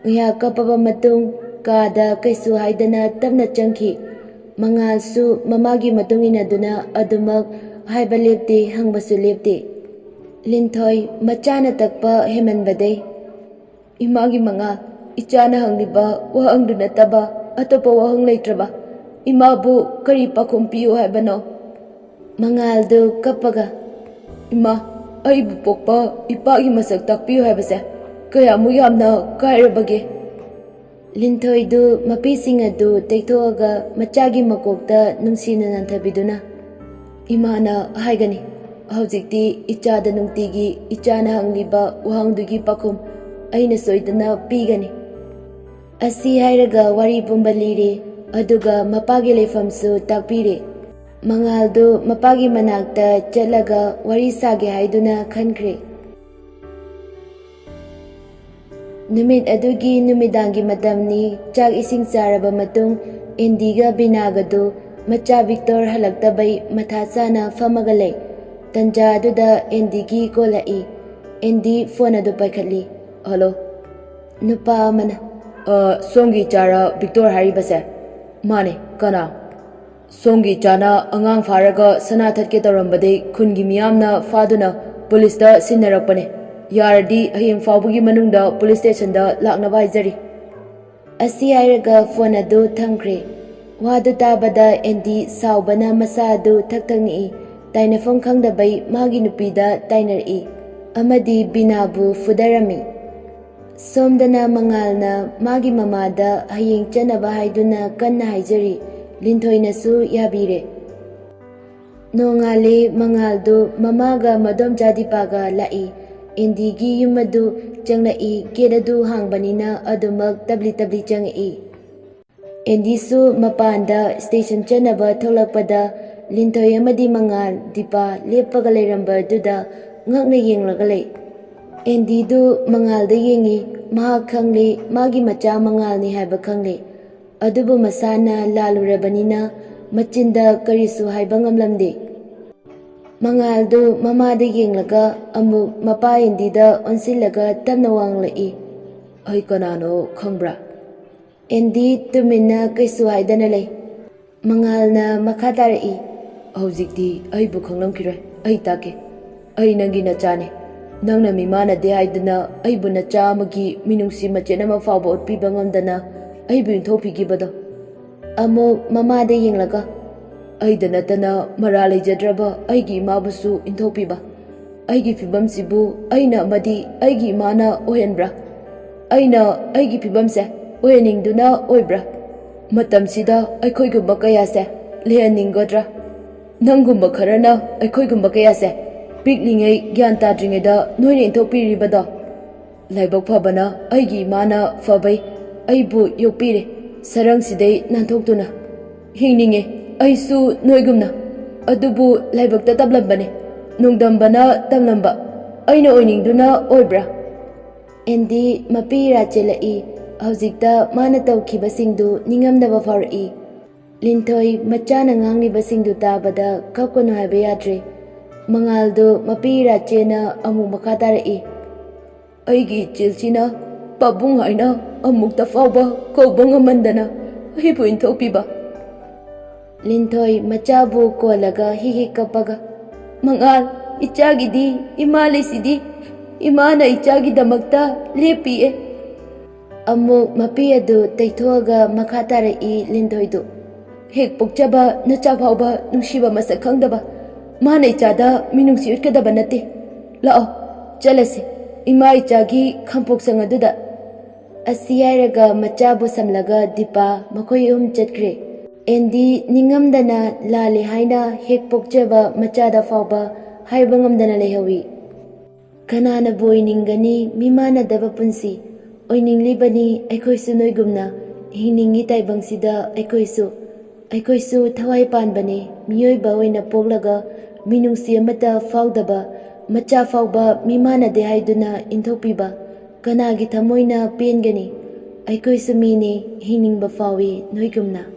ꯉꯥꯏꯍꯥꯛ ꯀꯞꯄꯕ ꯃꯇꯨꯡ ꯀꯥꯗ ꯀꯩꯁꯨ ꯍꯥꯏꯗꯅ ꯇꯞꯅ ꯆꯪꯈꯤ꯫ ꯃꯉꯥꯜꯁꯨ ꯃꯃꯥꯒꯤ ꯃꯇꯨꯡ ꯏꯟꯅꯗꯨꯅ ꯑꯗꯨꯃꯛ ꯍꯥꯏꯕ ꯂꯦꯞꯇꯦ, ꯍꯪꯕꯁꯨ ꯂꯦꯞꯇꯦ꯫ ꯂꯤꯟꯊꯣꯏ ꯃꯆꯥꯅ ꯇꯛꯄ ꯍꯦꯟꯃꯟꯕꯗꯩ, "ꯏꯃꯥꯒꯤ ꯃꯉꯥꯜ, ꯏꯆꯥꯅ ꯍꯪꯂꯤꯕ ꯋꯥꯍꯪꯗꯨ ꯅꯠꯇꯕ ꯑꯇꯣꯞꯄ ꯋꯥꯍꯪ ꯂꯩꯇ꯭ꯔꯕ? ꯏꯃꯥꯕꯨ ꯀꯔꯤ ꯄꯥꯎꯈꯨꯝ ꯄꯤꯌꯨ ꯍꯥꯏꯕꯅꯣ?" ꯃꯉꯥꯜꯗꯨ ꯀꯞꯄꯒ, "ꯏꯃꯥ, ꯑꯩꯕꯨ ꯄꯣꯛꯄ ꯏꯄꯥꯒꯤ ꯃꯁꯛ ꯇꯥꯛꯄꯤꯌꯨ ꯍꯥꯏꯕꯁꯦ ꯀꯌꯥꯃꯨꯛ ꯌꯥꯝꯅ ꯀꯥꯏꯔꯕꯒꯦ? ꯂꯤꯟꯊꯣꯏꯗꯨ ꯃꯄꯤꯁꯤꯡ ꯑꯗꯨ ꯇꯦꯛꯊꯣꯛꯑꯒ ꯃꯆꯥꯒꯤ ꯃꯀꯣꯛꯇ ꯅꯨꯡꯁꯤꯅ ꯅꯟꯊꯕꯤꯗꯨꯅ, "ꯏꯃꯥꯅ ꯍꯥꯏꯒꯅꯤ, ꯍꯧꯖꯤꯛꯇꯤ ꯏꯆꯥꯗ ꯅꯨꯡꯇꯤꯒꯤ ꯏꯆꯥꯅ ꯍꯪꯂꯤꯕ ꯋꯥꯍꯪꯗꯨꯒꯤ ꯄꯥꯎꯈꯨꯝ ꯑꯩꯅ ꯁꯣꯏꯗꯅ ꯄꯤꯒꯅꯤ"꯫ ꯑꯁꯤ ꯍꯥꯏꯔꯒ ꯋꯥꯔꯤ ꯄꯨꯝꯕ ꯂꯤꯔꯦ, ꯑꯗꯨꯒ ꯃꯄꯥꯒꯤ ꯂꯩꯐꯝꯁꯨ ꯇꯥꯛꯄꯤꯔꯦ꯫ ꯃꯉꯥꯜꯗꯨ ꯃꯄꯥꯒꯤ ꯃꯅꯥꯛꯇ ꯆꯠꯂꯒ ꯋꯥꯔꯤ ꯁꯥꯒꯦ ꯍꯥꯏꯗꯨꯅ ꯈꯟꯈ꯭ꯔꯦ꯫ ꯅꯨꯃꯤꯠ ꯑꯗꯨꯒꯤ ꯅꯨꯃꯤꯗꯥꯡꯒꯤ ꯃꯇꯝꯅꯤ꯫ ꯆꯥꯛ ꯏꯁꯤꯡ ꯆꯥꯔꯕ ꯃꯇꯨꯡ, ꯑꯦꯟꯗꯤꯒ ꯕꯤꯅꯥꯒꯗꯨ ꯃꯆꯥ ꯚꯤꯛꯇꯣꯔ ꯍꯜꯂꯛꯇꯕꯩ ꯃꯊꯥ ꯁꯥꯅ ꯐꯝꯃꯒ ꯂꯩ꯫ ꯇꯟꯖꯥ ꯑꯗꯨꯗ ꯑꯦꯟꯗꯤꯒꯤ ꯀꯣꯜ ꯂꯥꯛꯏ꯫ ꯑꯦꯟꯗꯤ ꯐꯣꯟ ꯑꯗꯨ ꯄꯥꯏꯈꯠꯂꯤ꯫ "ꯍꯜꯂꯣ?" ꯅꯨꯄꯥ ꯑꯃꯅ, "ꯑ, ꯁꯣꯝꯒꯤ ꯏꯆꯥꯔ ꯚꯤꯛꯇꯣꯔ ꯍꯥꯏꯔꯤꯕꯁꯦ?" "ꯃꯥꯅꯦ, ꯀꯅꯥ?" "ꯁꯣꯝꯒꯤ ꯏꯆꯥꯅ ꯑꯉꯥꯡ ꯐꯥꯔꯒ ꯁꯅꯥ ꯊꯠꯀꯦ ꯇꯧꯔꯝꯕꯗꯩ ꯈꯨꯟꯒꯤ ꯃꯤꯌꯥꯝꯅ ꯐꯥꯗꯨꯅ ꯄꯨꯂꯤꯁꯇ ꯁꯤꯟꯅꯔꯛꯄꯅꯦ꯫ ꯌꯥꯔꯗꯤ ꯍꯌꯦꯡ ꯐꯥꯎꯕꯒꯤ ꯃꯅꯨꯡꯗ ꯄꯨꯂꯤꯁ ꯁ꯭ꯇꯦꯁꯟꯗ ꯂꯥꯛꯅꯕ ꯍꯥꯏꯖꯔꯤ"꯫ ꯑꯁꯤ ꯍꯥꯏꯔꯒ ꯐꯣꯟ ꯑꯗꯨ ꯊꯝꯈ꯭ꯔꯦ꯫ ꯋꯥꯗꯨ ꯇꯥꯕꯗ ꯑꯦꯟꯗꯤ ꯁꯥꯎꯕꯅ ꯃꯁꯥ ꯑꯗꯨ ꯊꯛ ꯊꯛ ꯅꯤꯛꯏ꯫ ꯇꯥꯏꯅꯐꯝ ꯈꯪꯗꯕꯩ ꯃꯥꯒꯤ ꯅꯨꯄꯤꯗ ꯇꯥꯏꯅꯔꯛꯏ ꯑꯃꯗꯤ ꯕꯤꯅꯥꯕꯨ ꯐꯨꯗꯔꯝꯃꯤ꯫ ꯁꯣꯝꯗꯅ ꯃꯉꯥꯜꯅ ꯃꯥꯒꯤ ꯃꯃꯥꯗ ꯍꯌꯦꯡ ꯆꯠꯅꯕ ꯍꯥꯏꯗꯨꯅ ꯀꯟꯅ ꯍꯥꯏꯖꯔꯤ꯫ ꯂꯤꯟꯊꯣꯏꯅꯁꯨ ꯌꯥꯕꯤꯔꯦ꯫ ꯅꯣꯡꯉꯥꯜꯂꯦ꯫ ꯃꯉꯥꯜꯗꯨ ꯃꯃꯥꯒ ꯃꯗꯣꯝꯆꯥ ꯗꯤꯄꯥꯒ ꯂꯥꯛꯏ꯫ ꯑꯦꯟꯗꯤꯒꯤ ꯌꯨꯝ ꯑꯗꯨ ꯆꯪꯂꯛꯏ꯫ ꯒꯦꯠ ꯑꯗꯨ ꯍꯥꯡꯕꯅꯤꯅ ꯑꯗꯨꯃꯛ ꯇꯞꯂꯤ ꯇꯞꯂꯤ ꯆꯪꯉꯛꯏ꯫ ꯑꯦꯟꯗꯤꯁꯨ ꯃꯄꯥꯟꯗ ꯁ꯭ꯇꯦꯁꯟ ꯆꯠꯅꯕ ꯊꯣꯛꯂꯛꯄꯗ ꯂꯤꯟꯊꯣꯏ ꯑꯃꯗꯤ ꯃꯉꯥꯜ, ꯗꯤꯄꯥ ꯂꯦꯞꯄꯒ ꯂꯩꯔꯝꯕ ꯑꯗꯨꯗ ꯉꯛꯅ ꯌꯦꯡꯂꯒ ꯂꯩ꯫ ꯑꯦꯟꯗꯤꯗꯨ ꯃꯉꯥꯜꯗ ꯌꯦꯡꯉꯤ꯫ ꯃꯍꯥꯛ ꯈꯪꯂꯤ ꯃꯥꯒꯤ ꯃꯆꯥ ꯃꯉꯥꯜꯅꯤ ꯍꯥꯏꯕ ꯈꯪꯂꯤ꯫ ꯑꯗꯨꯕꯨ ꯃꯁꯥꯅ ꯂꯥꯜꯂꯨꯔꯕꯅꯤꯅ ꯃꯆꯤꯟꯗ ꯀꯔꯤꯁꯨ ꯍꯥꯏꯕ ꯉꯝꯂꯝꯗꯦ꯫ ꯃꯉꯥꯜꯗꯨ ꯃꯃꯥꯗ ꯌꯦꯡꯂꯒ ꯑꯃꯨꯛ ꯃꯄꯥ ꯑꯦꯟꯗꯤꯗ ꯑꯣꯟꯁꯤꯜꯂꯒ ꯇꯞꯅ ꯋꯥ ꯉꯥꯡꯂꯛꯏ꯫ "ꯑꯩ ꯀꯅꯥꯅꯣ ꯈꯪꯕ꯭ꯔꯥ?" ꯑꯦꯟꯗꯤ ꯇꯨꯃꯤꯟꯅ ꯀꯩꯁꯨ ꯍꯥꯏꯗꯅ ꯂꯩ꯫ ꯃꯉꯥꯜꯅ ꯃꯈꯥ ꯇꯥꯔꯛꯏ꯫ "ꯍꯧꯖꯤꯛꯇꯤ ꯑꯩꯕꯨ ꯈꯪꯂꯝꯈꯤꯔꯣꯏ꯫ ꯑꯩ ꯇꯥꯛꯀꯦ꯫ ꯑꯩ ꯅꯪꯒꯤ ꯅꯆꯥꯅꯤ꯫ ꯅꯪꯅ ꯃꯤꯃꯥꯟꯅꯗꯦ ꯍꯥꯏꯗꯨꯅ ꯑꯩꯕꯨ ꯅꯆꯥ ꯑꯃꯒꯤ ꯃꯤꯅꯨꯡꯁꯤ ꯃꯆꯦꯠ ꯑꯃ ꯐꯥꯎꯕ ꯎꯠꯄꯤꯕ ꯉꯝꯗꯅ ꯑꯩꯕꯨ ꯏꯟꯊꯣꯛꯄꯤꯈꯤꯕꯗꯣ"꯫ ꯑꯃꯨꯛ ꯃꯃꯥꯗ ꯌꯦꯡꯂꯒ, "ꯑꯩꯗ ꯅꯠꯇꯅ ꯃꯔꯥ ꯂꯩꯖꯗ꯭ꯔꯕ ꯑꯩꯒꯤ ꯏꯃꯥꯕꯨꯁꯨ ꯏꯟꯊꯣꯛꯄꯤꯕ"꯫ ꯑꯩꯒꯤ ꯐꯤꯕꯝꯁꯤꯕꯨ ꯑꯩꯅ ꯑꯃꯗꯤ ꯑꯩꯒꯤ ꯏꯃꯥꯅ ꯑꯣꯏꯍꯟꯕ꯭ꯔꯥ? ꯑꯩꯅ ꯑꯩꯒꯤ ꯐꯤꯕꯝꯁꯦ ꯑꯣꯏꯍꯟꯅꯤꯡꯗꯨꯅ ꯑꯣꯏꯕ꯭ꯔꯥ? ꯃꯇꯝꯁꯤꯗ ꯑꯩꯈꯣꯏꯒꯨꯝꯕ ꯀꯌꯥꯁꯦ ꯂꯩꯍꯟꯅꯤꯡꯒꯗ꯭ꯔꯥ? ꯅꯪꯒꯨꯝꯕ ꯈꯔꯅ ꯑꯩꯈꯣꯏꯒꯨꯝꯕ ꯀꯌꯥꯁꯦ ꯄꯤꯛꯂꯤꯉꯩ ꯒ꯭ꯌꯥꯟ ꯇꯥꯗ꯭ꯔꯤꯉꯩꯗ ꯅꯣꯏꯅ ꯏꯟꯊꯣꯛꯄꯤꯔꯤꯕꯗꯣ꯫ ꯂꯥꯏꯕꯛ ꯐꯕꯅ ꯑꯩꯒꯤ ꯏꯃꯥꯅ ꯐꯕꯩ ꯑꯩꯕꯨ ꯌꯣꯛꯄꯤꯔꯦ, ꯁꯔꯪꯁꯤꯗꯩ ꯅꯥꯟꯊꯣꯛꯇꯨꯅ꯫ ꯍꯤꯡꯅꯤꯡꯉꯦ ꯑꯩꯁꯨ ꯅꯣꯏꯒꯨꯝꯅ, ꯑꯗꯨꯕꯨ ꯂꯥꯏꯕꯛꯇ ꯇꯝꯂꯝꯕꯅꯦ, ꯅꯣꯡꯗꯝꯕꯅ ꯇꯝꯂꯝꯕ꯫ ꯑꯩꯅ ꯑꯣꯏꯅꯤꯡꯗꯨꯅ ꯑꯣꯏꯕ꯭ꯔꯥ? ꯑꯦꯟꯗꯤ ꯃꯄꯤ ꯏꯔꯥ ꯆꯦꯜꯂꯛꯏ꯫ ꯍꯧꯖꯤꯛꯇ ꯃꯥꯅ ꯇꯧꯈꯤꯕꯁꯤꯡꯗꯨ ꯅꯤꯡꯉꯝꯗꯕ ꯐꯥꯎꯔꯛꯏ꯫ ꯂꯤꯟꯊꯣꯏ ꯃꯆꯥꯅ ꯉꯥꯡꯂꯤꯕꯁꯤꯡꯗꯨ ꯇꯥꯕꯗ ꯀꯞꯀꯅꯨ ꯍꯥꯏꯕ ꯌꯥꯗ꯭ꯔꯦ꯫ ꯃꯉꯥꯜꯗꯨ ꯃꯄꯤ ꯏꯔꯥ ꯆꯦꯅ ꯑꯃꯨꯛ ꯃꯈꯥ ꯇꯥꯔꯛꯏ꯫ ꯑꯩꯒꯤ ꯏꯆꯦꯜꯁꯤꯅ ꯄꯥꯕꯨꯡ ꯍꯥꯏꯅ ꯑꯃꯨꯛꯇ ꯐꯥꯎꯕ ꯀꯧꯕ ꯉꯝꯃꯟꯗꯅ ꯑꯩꯕꯨ ꯏꯟꯊꯣꯛꯄꯤꯕ꯫ ꯂꯤꯟꯊꯣꯏ ꯃꯆꯥꯕꯨ ꯀꯣꯜꯂꯒ ꯍꯤꯛ ꯍꯤꯛ ꯀꯞꯄꯒ, "ꯃꯉꯥꯜ, ꯏꯆꯥꯒꯤꯗꯤ ꯏꯃꯥ ꯂꯩꯁꯤꯗꯤ, ꯏꯃꯥꯅ ꯏꯆꯥꯒꯤꯗꯃꯛꯇ ꯂꯦꯞꯄꯤꯌꯦ꯫" ꯑꯃꯨꯛ ꯃꯄꯤ ꯑꯗꯨ ꯇꯩꯊꯣꯛꯑꯒ ꯃꯈꯥ ꯇꯥꯔꯛꯏ ꯂꯤꯟꯊꯣꯏꯗꯨ꯫ "ꯍꯦꯛ ꯄꯣꯛꯆꯕ ꯅꯆꯥ ꯐꯥꯎꯕ ꯅꯨꯡꯁꯤꯕ ꯃꯁꯛ ꯈꯪꯗꯕ, ꯃꯥꯅ ꯏꯆꯥꯗ ꯃꯤꯅꯨꯡꯁꯤ ꯎꯠꯀꯗꯕ ꯅꯠꯇꯦ꯫ ꯂꯥꯛꯑꯣ, ꯆꯠꯂꯁꯤ ꯏꯃꯥ ꯏꯆꯥꯒꯤ ꯈꯥꯝꯄꯣꯛꯁꯪ ꯑꯗꯨꯗ꯫" ꯑꯁꯤ ꯍꯥꯏꯔꯒ ꯃꯆꯥꯕꯨ ꯁꯝꯂꯒ ꯗꯤꯄꯥ ꯃꯈꯣꯏ ꯑꯍꯨꯝ ꯆꯠꯈ꯭ꯔꯦ꯫ ꯑꯦꯟꯗꯤ ꯅꯤꯡꯉꯝꯗꯅ ꯂꯥꯜꯂꯦ ꯍꯥꯏꯅ ꯍꯦꯛ ꯄꯣꯛꯆꯕ ꯃꯆꯥꯗ ꯐꯥꯎꯕ ꯍꯥꯏꯕ ꯉꯝꯗꯅ ꯂꯩꯍꯧꯏ꯫ ꯀꯅꯥꯅꯕꯨ ꯑꯣꯏꯅꯤꯡꯒꯅꯤ ꯃꯤꯃꯥꯟꯅꯗꯕ ꯄꯨꯟꯁꯤ? ꯑꯣꯏꯅꯤꯡꯂꯤꯕꯅꯤ ꯑꯩꯈꯣꯏꯁꯨ ꯅꯣꯏꯒꯨꯝꯅ꯫ ꯍꯤꯡꯅꯤꯡꯉꯤ ꯇꯥꯏꯕꯪꯁꯤꯗ ꯑꯩꯈꯣꯏꯁꯨ, ꯑꯩꯈꯣꯏꯁꯨ ꯊꯋꯥꯏ ꯄꯥꯟꯕꯅꯤ꯫ ꯃꯤꯑꯣꯏꯕ ꯑꯣꯏꯅ ꯄꯣꯛꯂꯒ ꯃꯤꯅꯨꯡꯁꯤ ꯑꯃꯠꯇ ꯐꯥꯎꯗꯕ, ꯃꯆꯥ ꯐꯥꯎꯕ ꯃꯤꯃꯥꯟꯅꯗꯦ ꯍꯥꯏꯗꯨꯅ ꯏꯟꯊꯣꯛꯄꯤꯕ ꯀꯅꯥꯒꯤ ꯊꯃꯣꯏꯅ ꯄꯦꯟꯒꯅꯤ? ꯑꯩꯈꯣꯏꯁꯨ ꯃꯤꯅꯤ, ꯍꯤꯡꯅꯤꯡꯕ ꯐꯥꯎꯏ ꯅꯣꯏꯒꯨꯝꯅ꯫